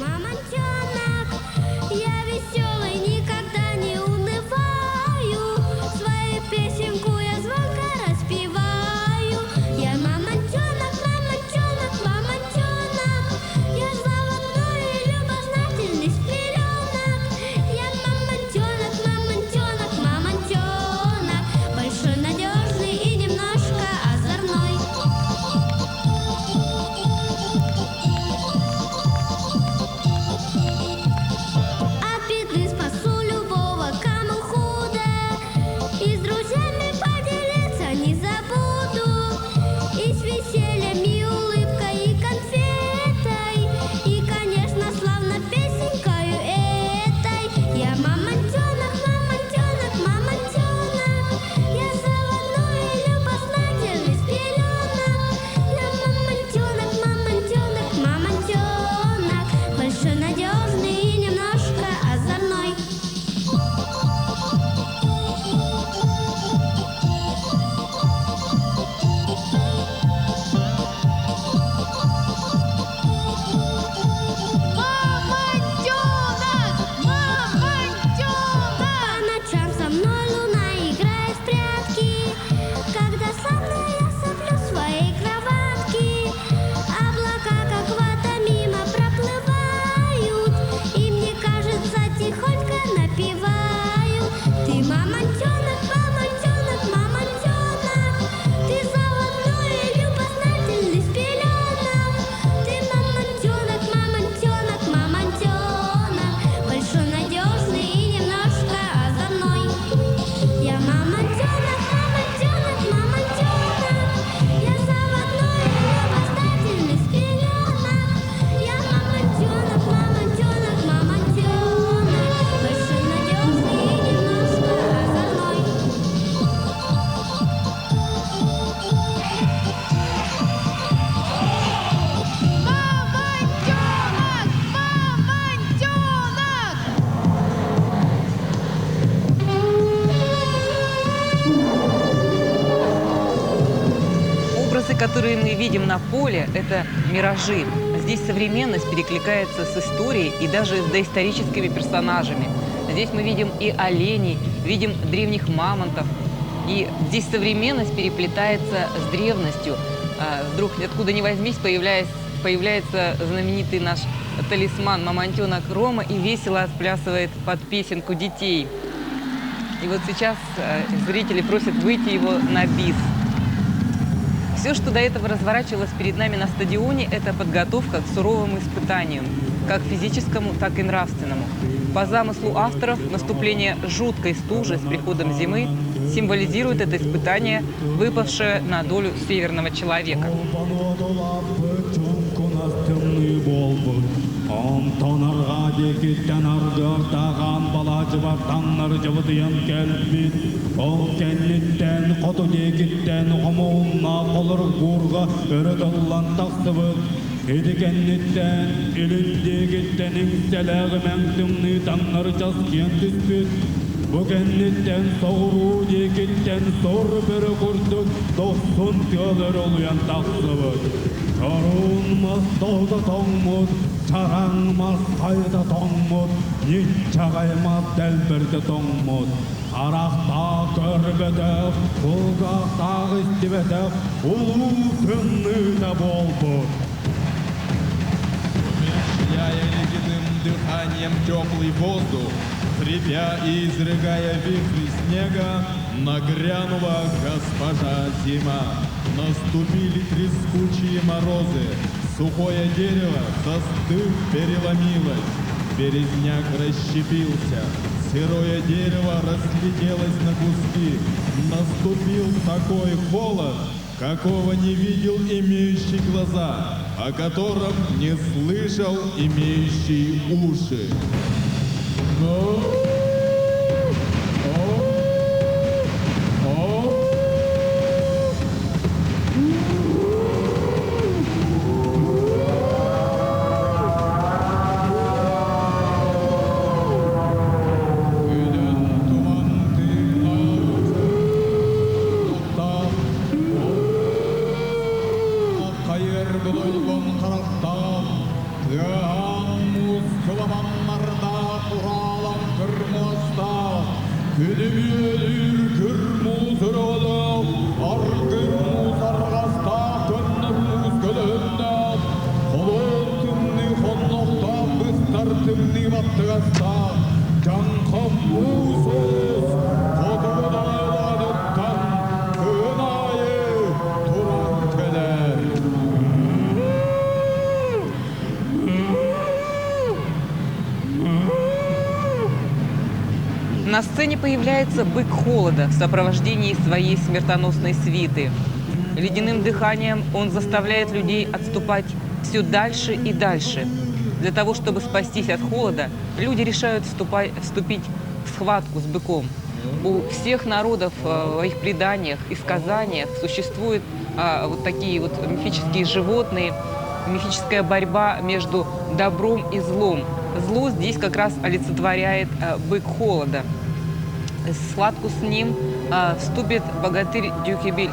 Я веселый, никогда не унываю. Свою песенку я звонко распеваю. Я мамонтенок, мамонтенок, мамонтенок. Я заводной и любознательный с пеленок. Я мамонтенок, мамонтенок, мамонтенок. Большой, надежный и немножко озорной. От беды спасу любого, кому худо. И с друзьями поделиться не забуду. И с весельем, и улыбкой, и конфетой. И, конечно, славно песенкою этой. Я мамонтенок, мамонтенок, мамонтенок. Я заводной и любознательный с пеленок. Я мамонтенок, мамонтенок, мамонтенок. Большой, надежный и немножко озорной. Мамонтенок! Мамонтенок! По ночам со мной луна играет в прятки. Когда славно я соплю в своей кроватке. Облака, как вата, мимо проплывают. И мне кажется, тихонько напевают. Ты мамонтенок, мамонтенок, мамонтенок. Ты заводной и любознательный с пеленок. Ты мамонтенок, мамонтенок, мамонтенок. Большой, надежный и немножко озорной. Я мамонтенок, мамонтенок, мамонтенок. Я заводной и любознательный с пеленок. Я мамонтенок, мамонтенок, мамонтенок. Большой, надежный и немножко озорной. Мамонтенок! Мамонтенок! Образы, которые мы видим на поле, это миражи. Здесь современность перекликается с историей и даже с доисторическими персонажами. Здесь мы видим и оленей, видим древних мамонтов. И здесь современность переплетается с древностью. Вдруг, откуда ни возьмись, появляется знаменитый наш талисман мамонтенок Рома и весело отплясывает под песенку детей. И вот сейчас зрители просят выйти его на бис. Все, что до этого разворачивалось перед нами на стадионе, это подготовка к суровым испытаниям, как физическому, так и нравственному. По замыслу авторов, наступление жуткой стужи с приходом зимы символизирует это испытание, выпавшее на долю северного человека. Онтон арҕаа диэкиттэн аргыардаах аан балаадьыбар таҥнары дьабытыйан кэлбит. Ол кэнниттэн хоту диэкиттэн хомуһуннаах холорук буурга өрө тыллан тахсыбыт. Ити кэнниттэн илин диэкиттэн иҥсэлээх имэҥ тымныы таҥнары часкыйан түспүт. Бу кэнниттэн соҕуруу диэкиттэн сор бөрө курдук дохсун тыал өрө олуйан тахсыбыт. Чоруун мас тоһута тоҥмут, чараҥ мас хайыта тоҥмут, ньиччаҕай мас дэлбэритэ тоҥмут. Харахтаах көрбөтөх, кулгаахтаах истибэтэх улуу тымныыта буолбут. Умерщвляя ледяным дыханием теплый воздух, хрипя и изрыгая вихри снега, нагрянула госпожа зима. Наступили трескучие морозы, сухое дерево, застыв, переломилось, березняк расщепился, сырое дерево разлетелось на куски. Наступил такой холод, какого не видел имеющий глаза, о котором не слышал имеющий уши. Но... На сцене появляется бык холода в сопровождении своей смертоносной свиты. Ледяным дыханием он заставляет людей отступать все дальше и дальше. Для того, чтобы спастись от холода, люди решают вступить в схватку с быком. У всех народов в их преданиях и сказаниях существуют вот такие вот мифические животные, мифическая борьба между добром и злом. Зло здесь как раз олицетворяет бык холода. В схватку с ним вступит богатырь Дюкебиль.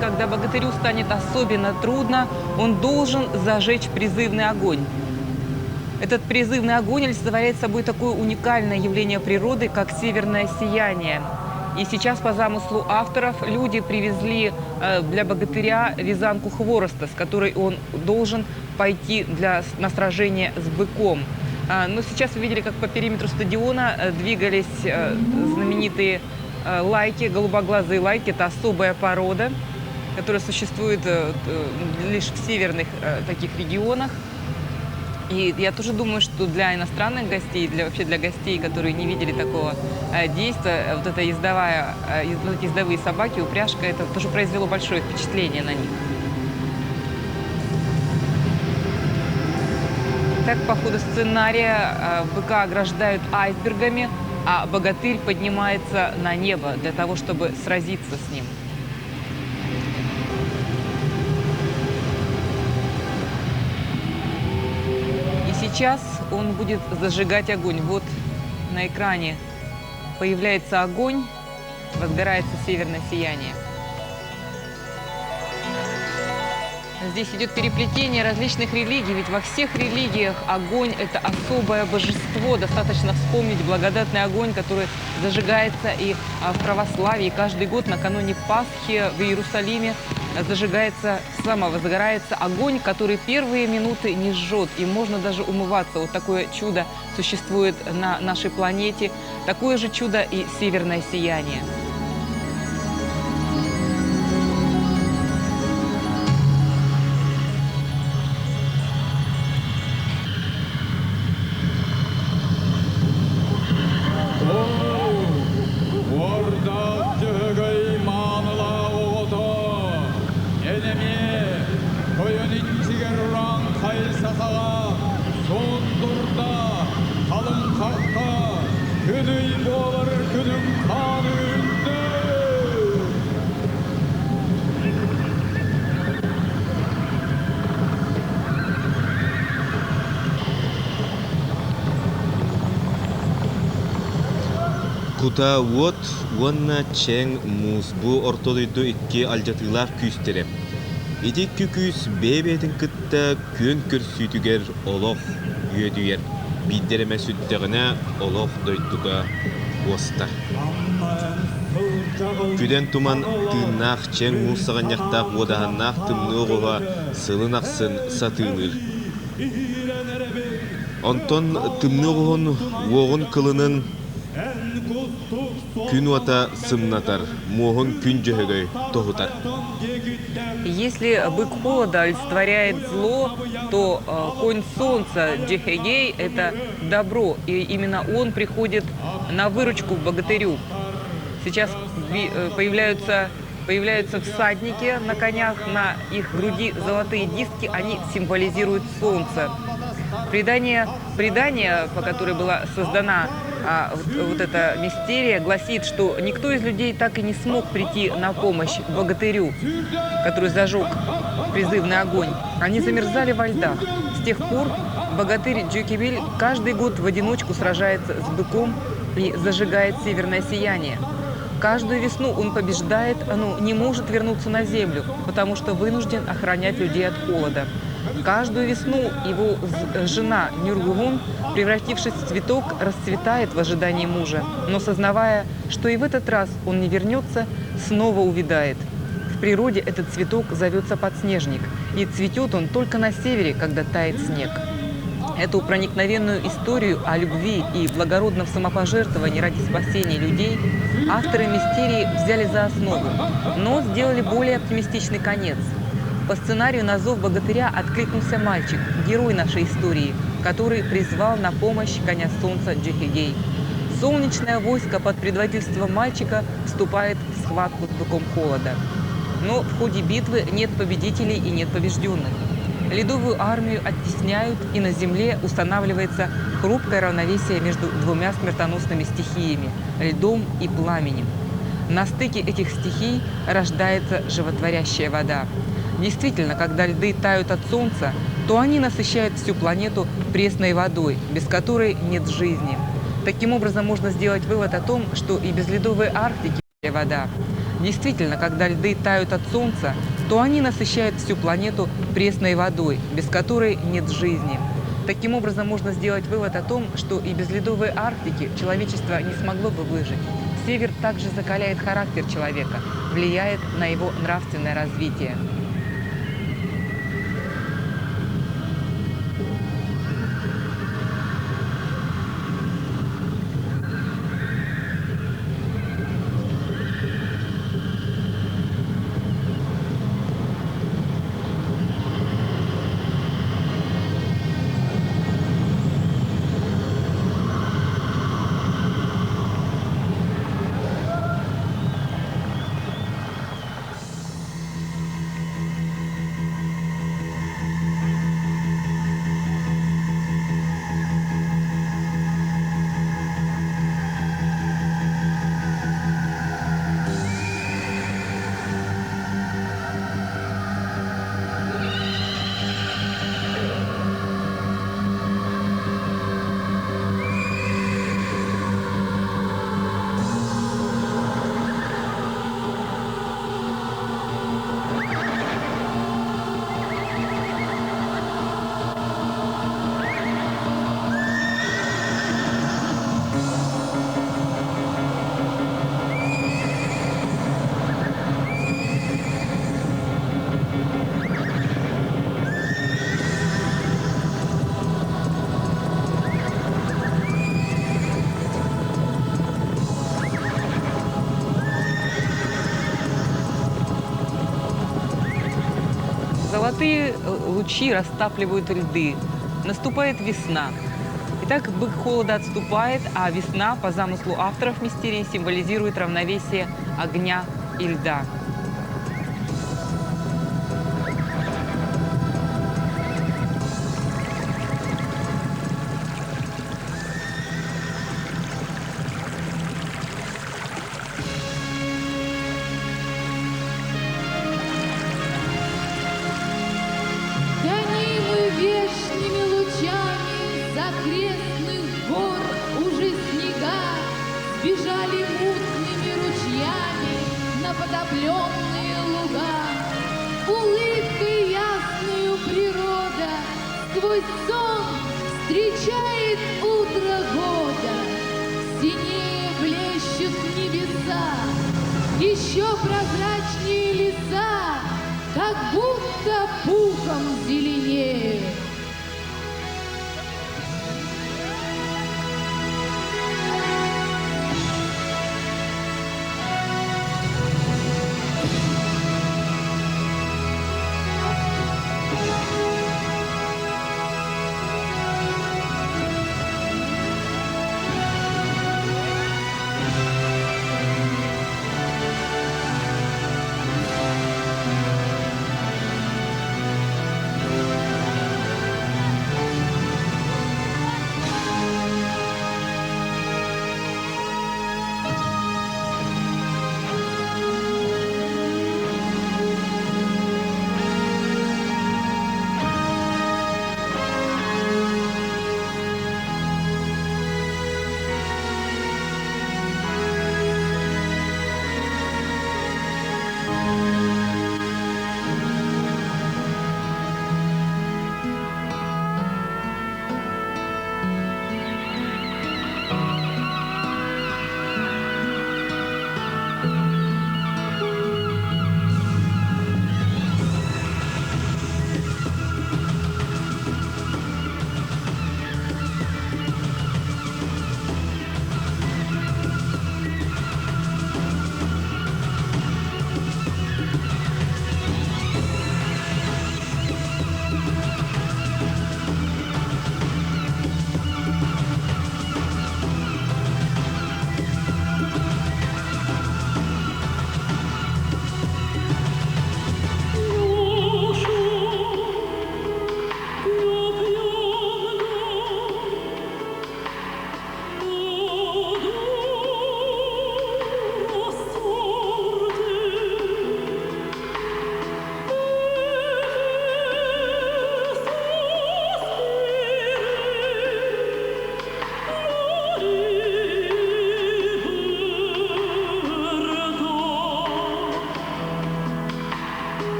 Когда богатырю станет особенно трудно, он должен зажечь призывный огонь. Этот призывный огонь олицетворяет собой такое уникальное явление природы, как северное сияние. И сейчас по замыслу авторов люди привезли для богатыря вязанку хвороста, с которой он должен пойти на сражение с быком. Но сейчас вы видели, как по периметру стадиона двигались знаменитые лайки, голубоглазые лайки. Это особая порода, которая существует лишь в северных таких регионах. И я тоже думаю, что для иностранных гостей, вообще для гостей, которые не видели такого действия, вот эта ездовая, вот эти ездовые собаки, упряжка, это тоже произвело большое впечатление на них. Так, по ходу сценария быка ограждают айсбергами, а богатырь поднимается на небо для того, чтобы сразиться с ним. Сейчас он будет зажигать огонь. Вот на экране появляется огонь, возгорается северное сияние. Здесь идет переплетение различных религий, ведь во всех религиях огонь – это особое божество. Достаточно вспомнить благодатный огонь, который зажигается и в православии. Каждый год накануне Пасхи в Иерусалиме зажигается, самовозгорается огонь, который первые минуты не жжет, и можно даже умываться. Вот такое чудо существует на нашей планете. Такое же чудо и северное сияние. Кутаа уот уонна чэҥ муус бу орто дойду икки алдьатыылаах күүстэрэ. Ити икки күүс бэйэ-бэйэтин кытта күөн көрсүүтүгэр олох үөдүйэр, биирдэрэ эмэ сүттэҕинэ олох дойдуга уостар. Күдэн туман тыыннаах чэҥ муус саҕынньахтаах уодаһыннаах тымныы оҕуһа сылын ахсын сатыылыыр. Онтон тымныы оҕуһун уоҕун кылынын күн уота сымнатар, муоһун күн дьөһөгөй тоһутар. Если бык холода олицетворяет зло, то конь солнца Джехегей – это добро, и именно он приходит на выручку богатырю. Сейчас появляются Появляются всадники на конях, на их груди золотые диски, они символизируют солнце. Предание, предание по которой была создана вот эта мистерия, гласит, что никто из людей так и не смог прийти на помощь богатырю, который зажег призывный огонь. Они замерзали во льдах. С тех пор богатырь Джюкибель каждый год в одиночку сражается с быком и зажигает северное сияние. Каждую весну он побеждает, но не может вернуться на землю, потому что вынужден охранять людей от холода. Каждую весну его жена Нюргугун, превратившись в цветок, расцветает в ожидании мужа, но сознавая, что и в этот раз он не вернется, снова увядает. В природе этот цветок зовется подснежник, и цветет он только на севере, когда тает снег. Эту проникновенную историю о любви и благородном самопожертвовании ради спасения людей авторы «Мистерии» взяли за основу, но сделали более оптимистичный конец. По сценарию на зов богатыря откликнулся мальчик, герой нашей истории, который призвал на помощь коня солнца Джехигей. Солнечное войско под предводительством мальчика вступает в схватку с быком холода. Но в ходе битвы нет победителей и нет побежденных. Ледовую армию оттесняют, и на земле устанавливается хрупкое равновесие между двумя смертоносными стихиями – льдом и пламенем. На стыке этих стихий рождается животворящая вода. Действительно, когда льды тают от солнца, то они насыщают всю планету пресной водой, без которой нет жизни. Таким образом, можно сделать вывод о том, что и без ледовой Арктики вода. Действительно, когда льды тают от солнца, то они насыщают всю планету пресной водой, без которой нет жизни. Таким образом, можно сделать вывод о том, что и без ледовой Арктики человечество не смогло бы выжить. Север также закаляет характер человека, влияет на его нравственное развитие. Золотые лучи растапливают льды. Наступает весна. Итак, бык холода отступает, а весна, по замыслу авторов мистерии, символизирует равновесие огня и льда. Гонимы вешними лучами с окрестных гор уже снега, Сбежали Еще прозрачнее леса, как будто пухом зеленее.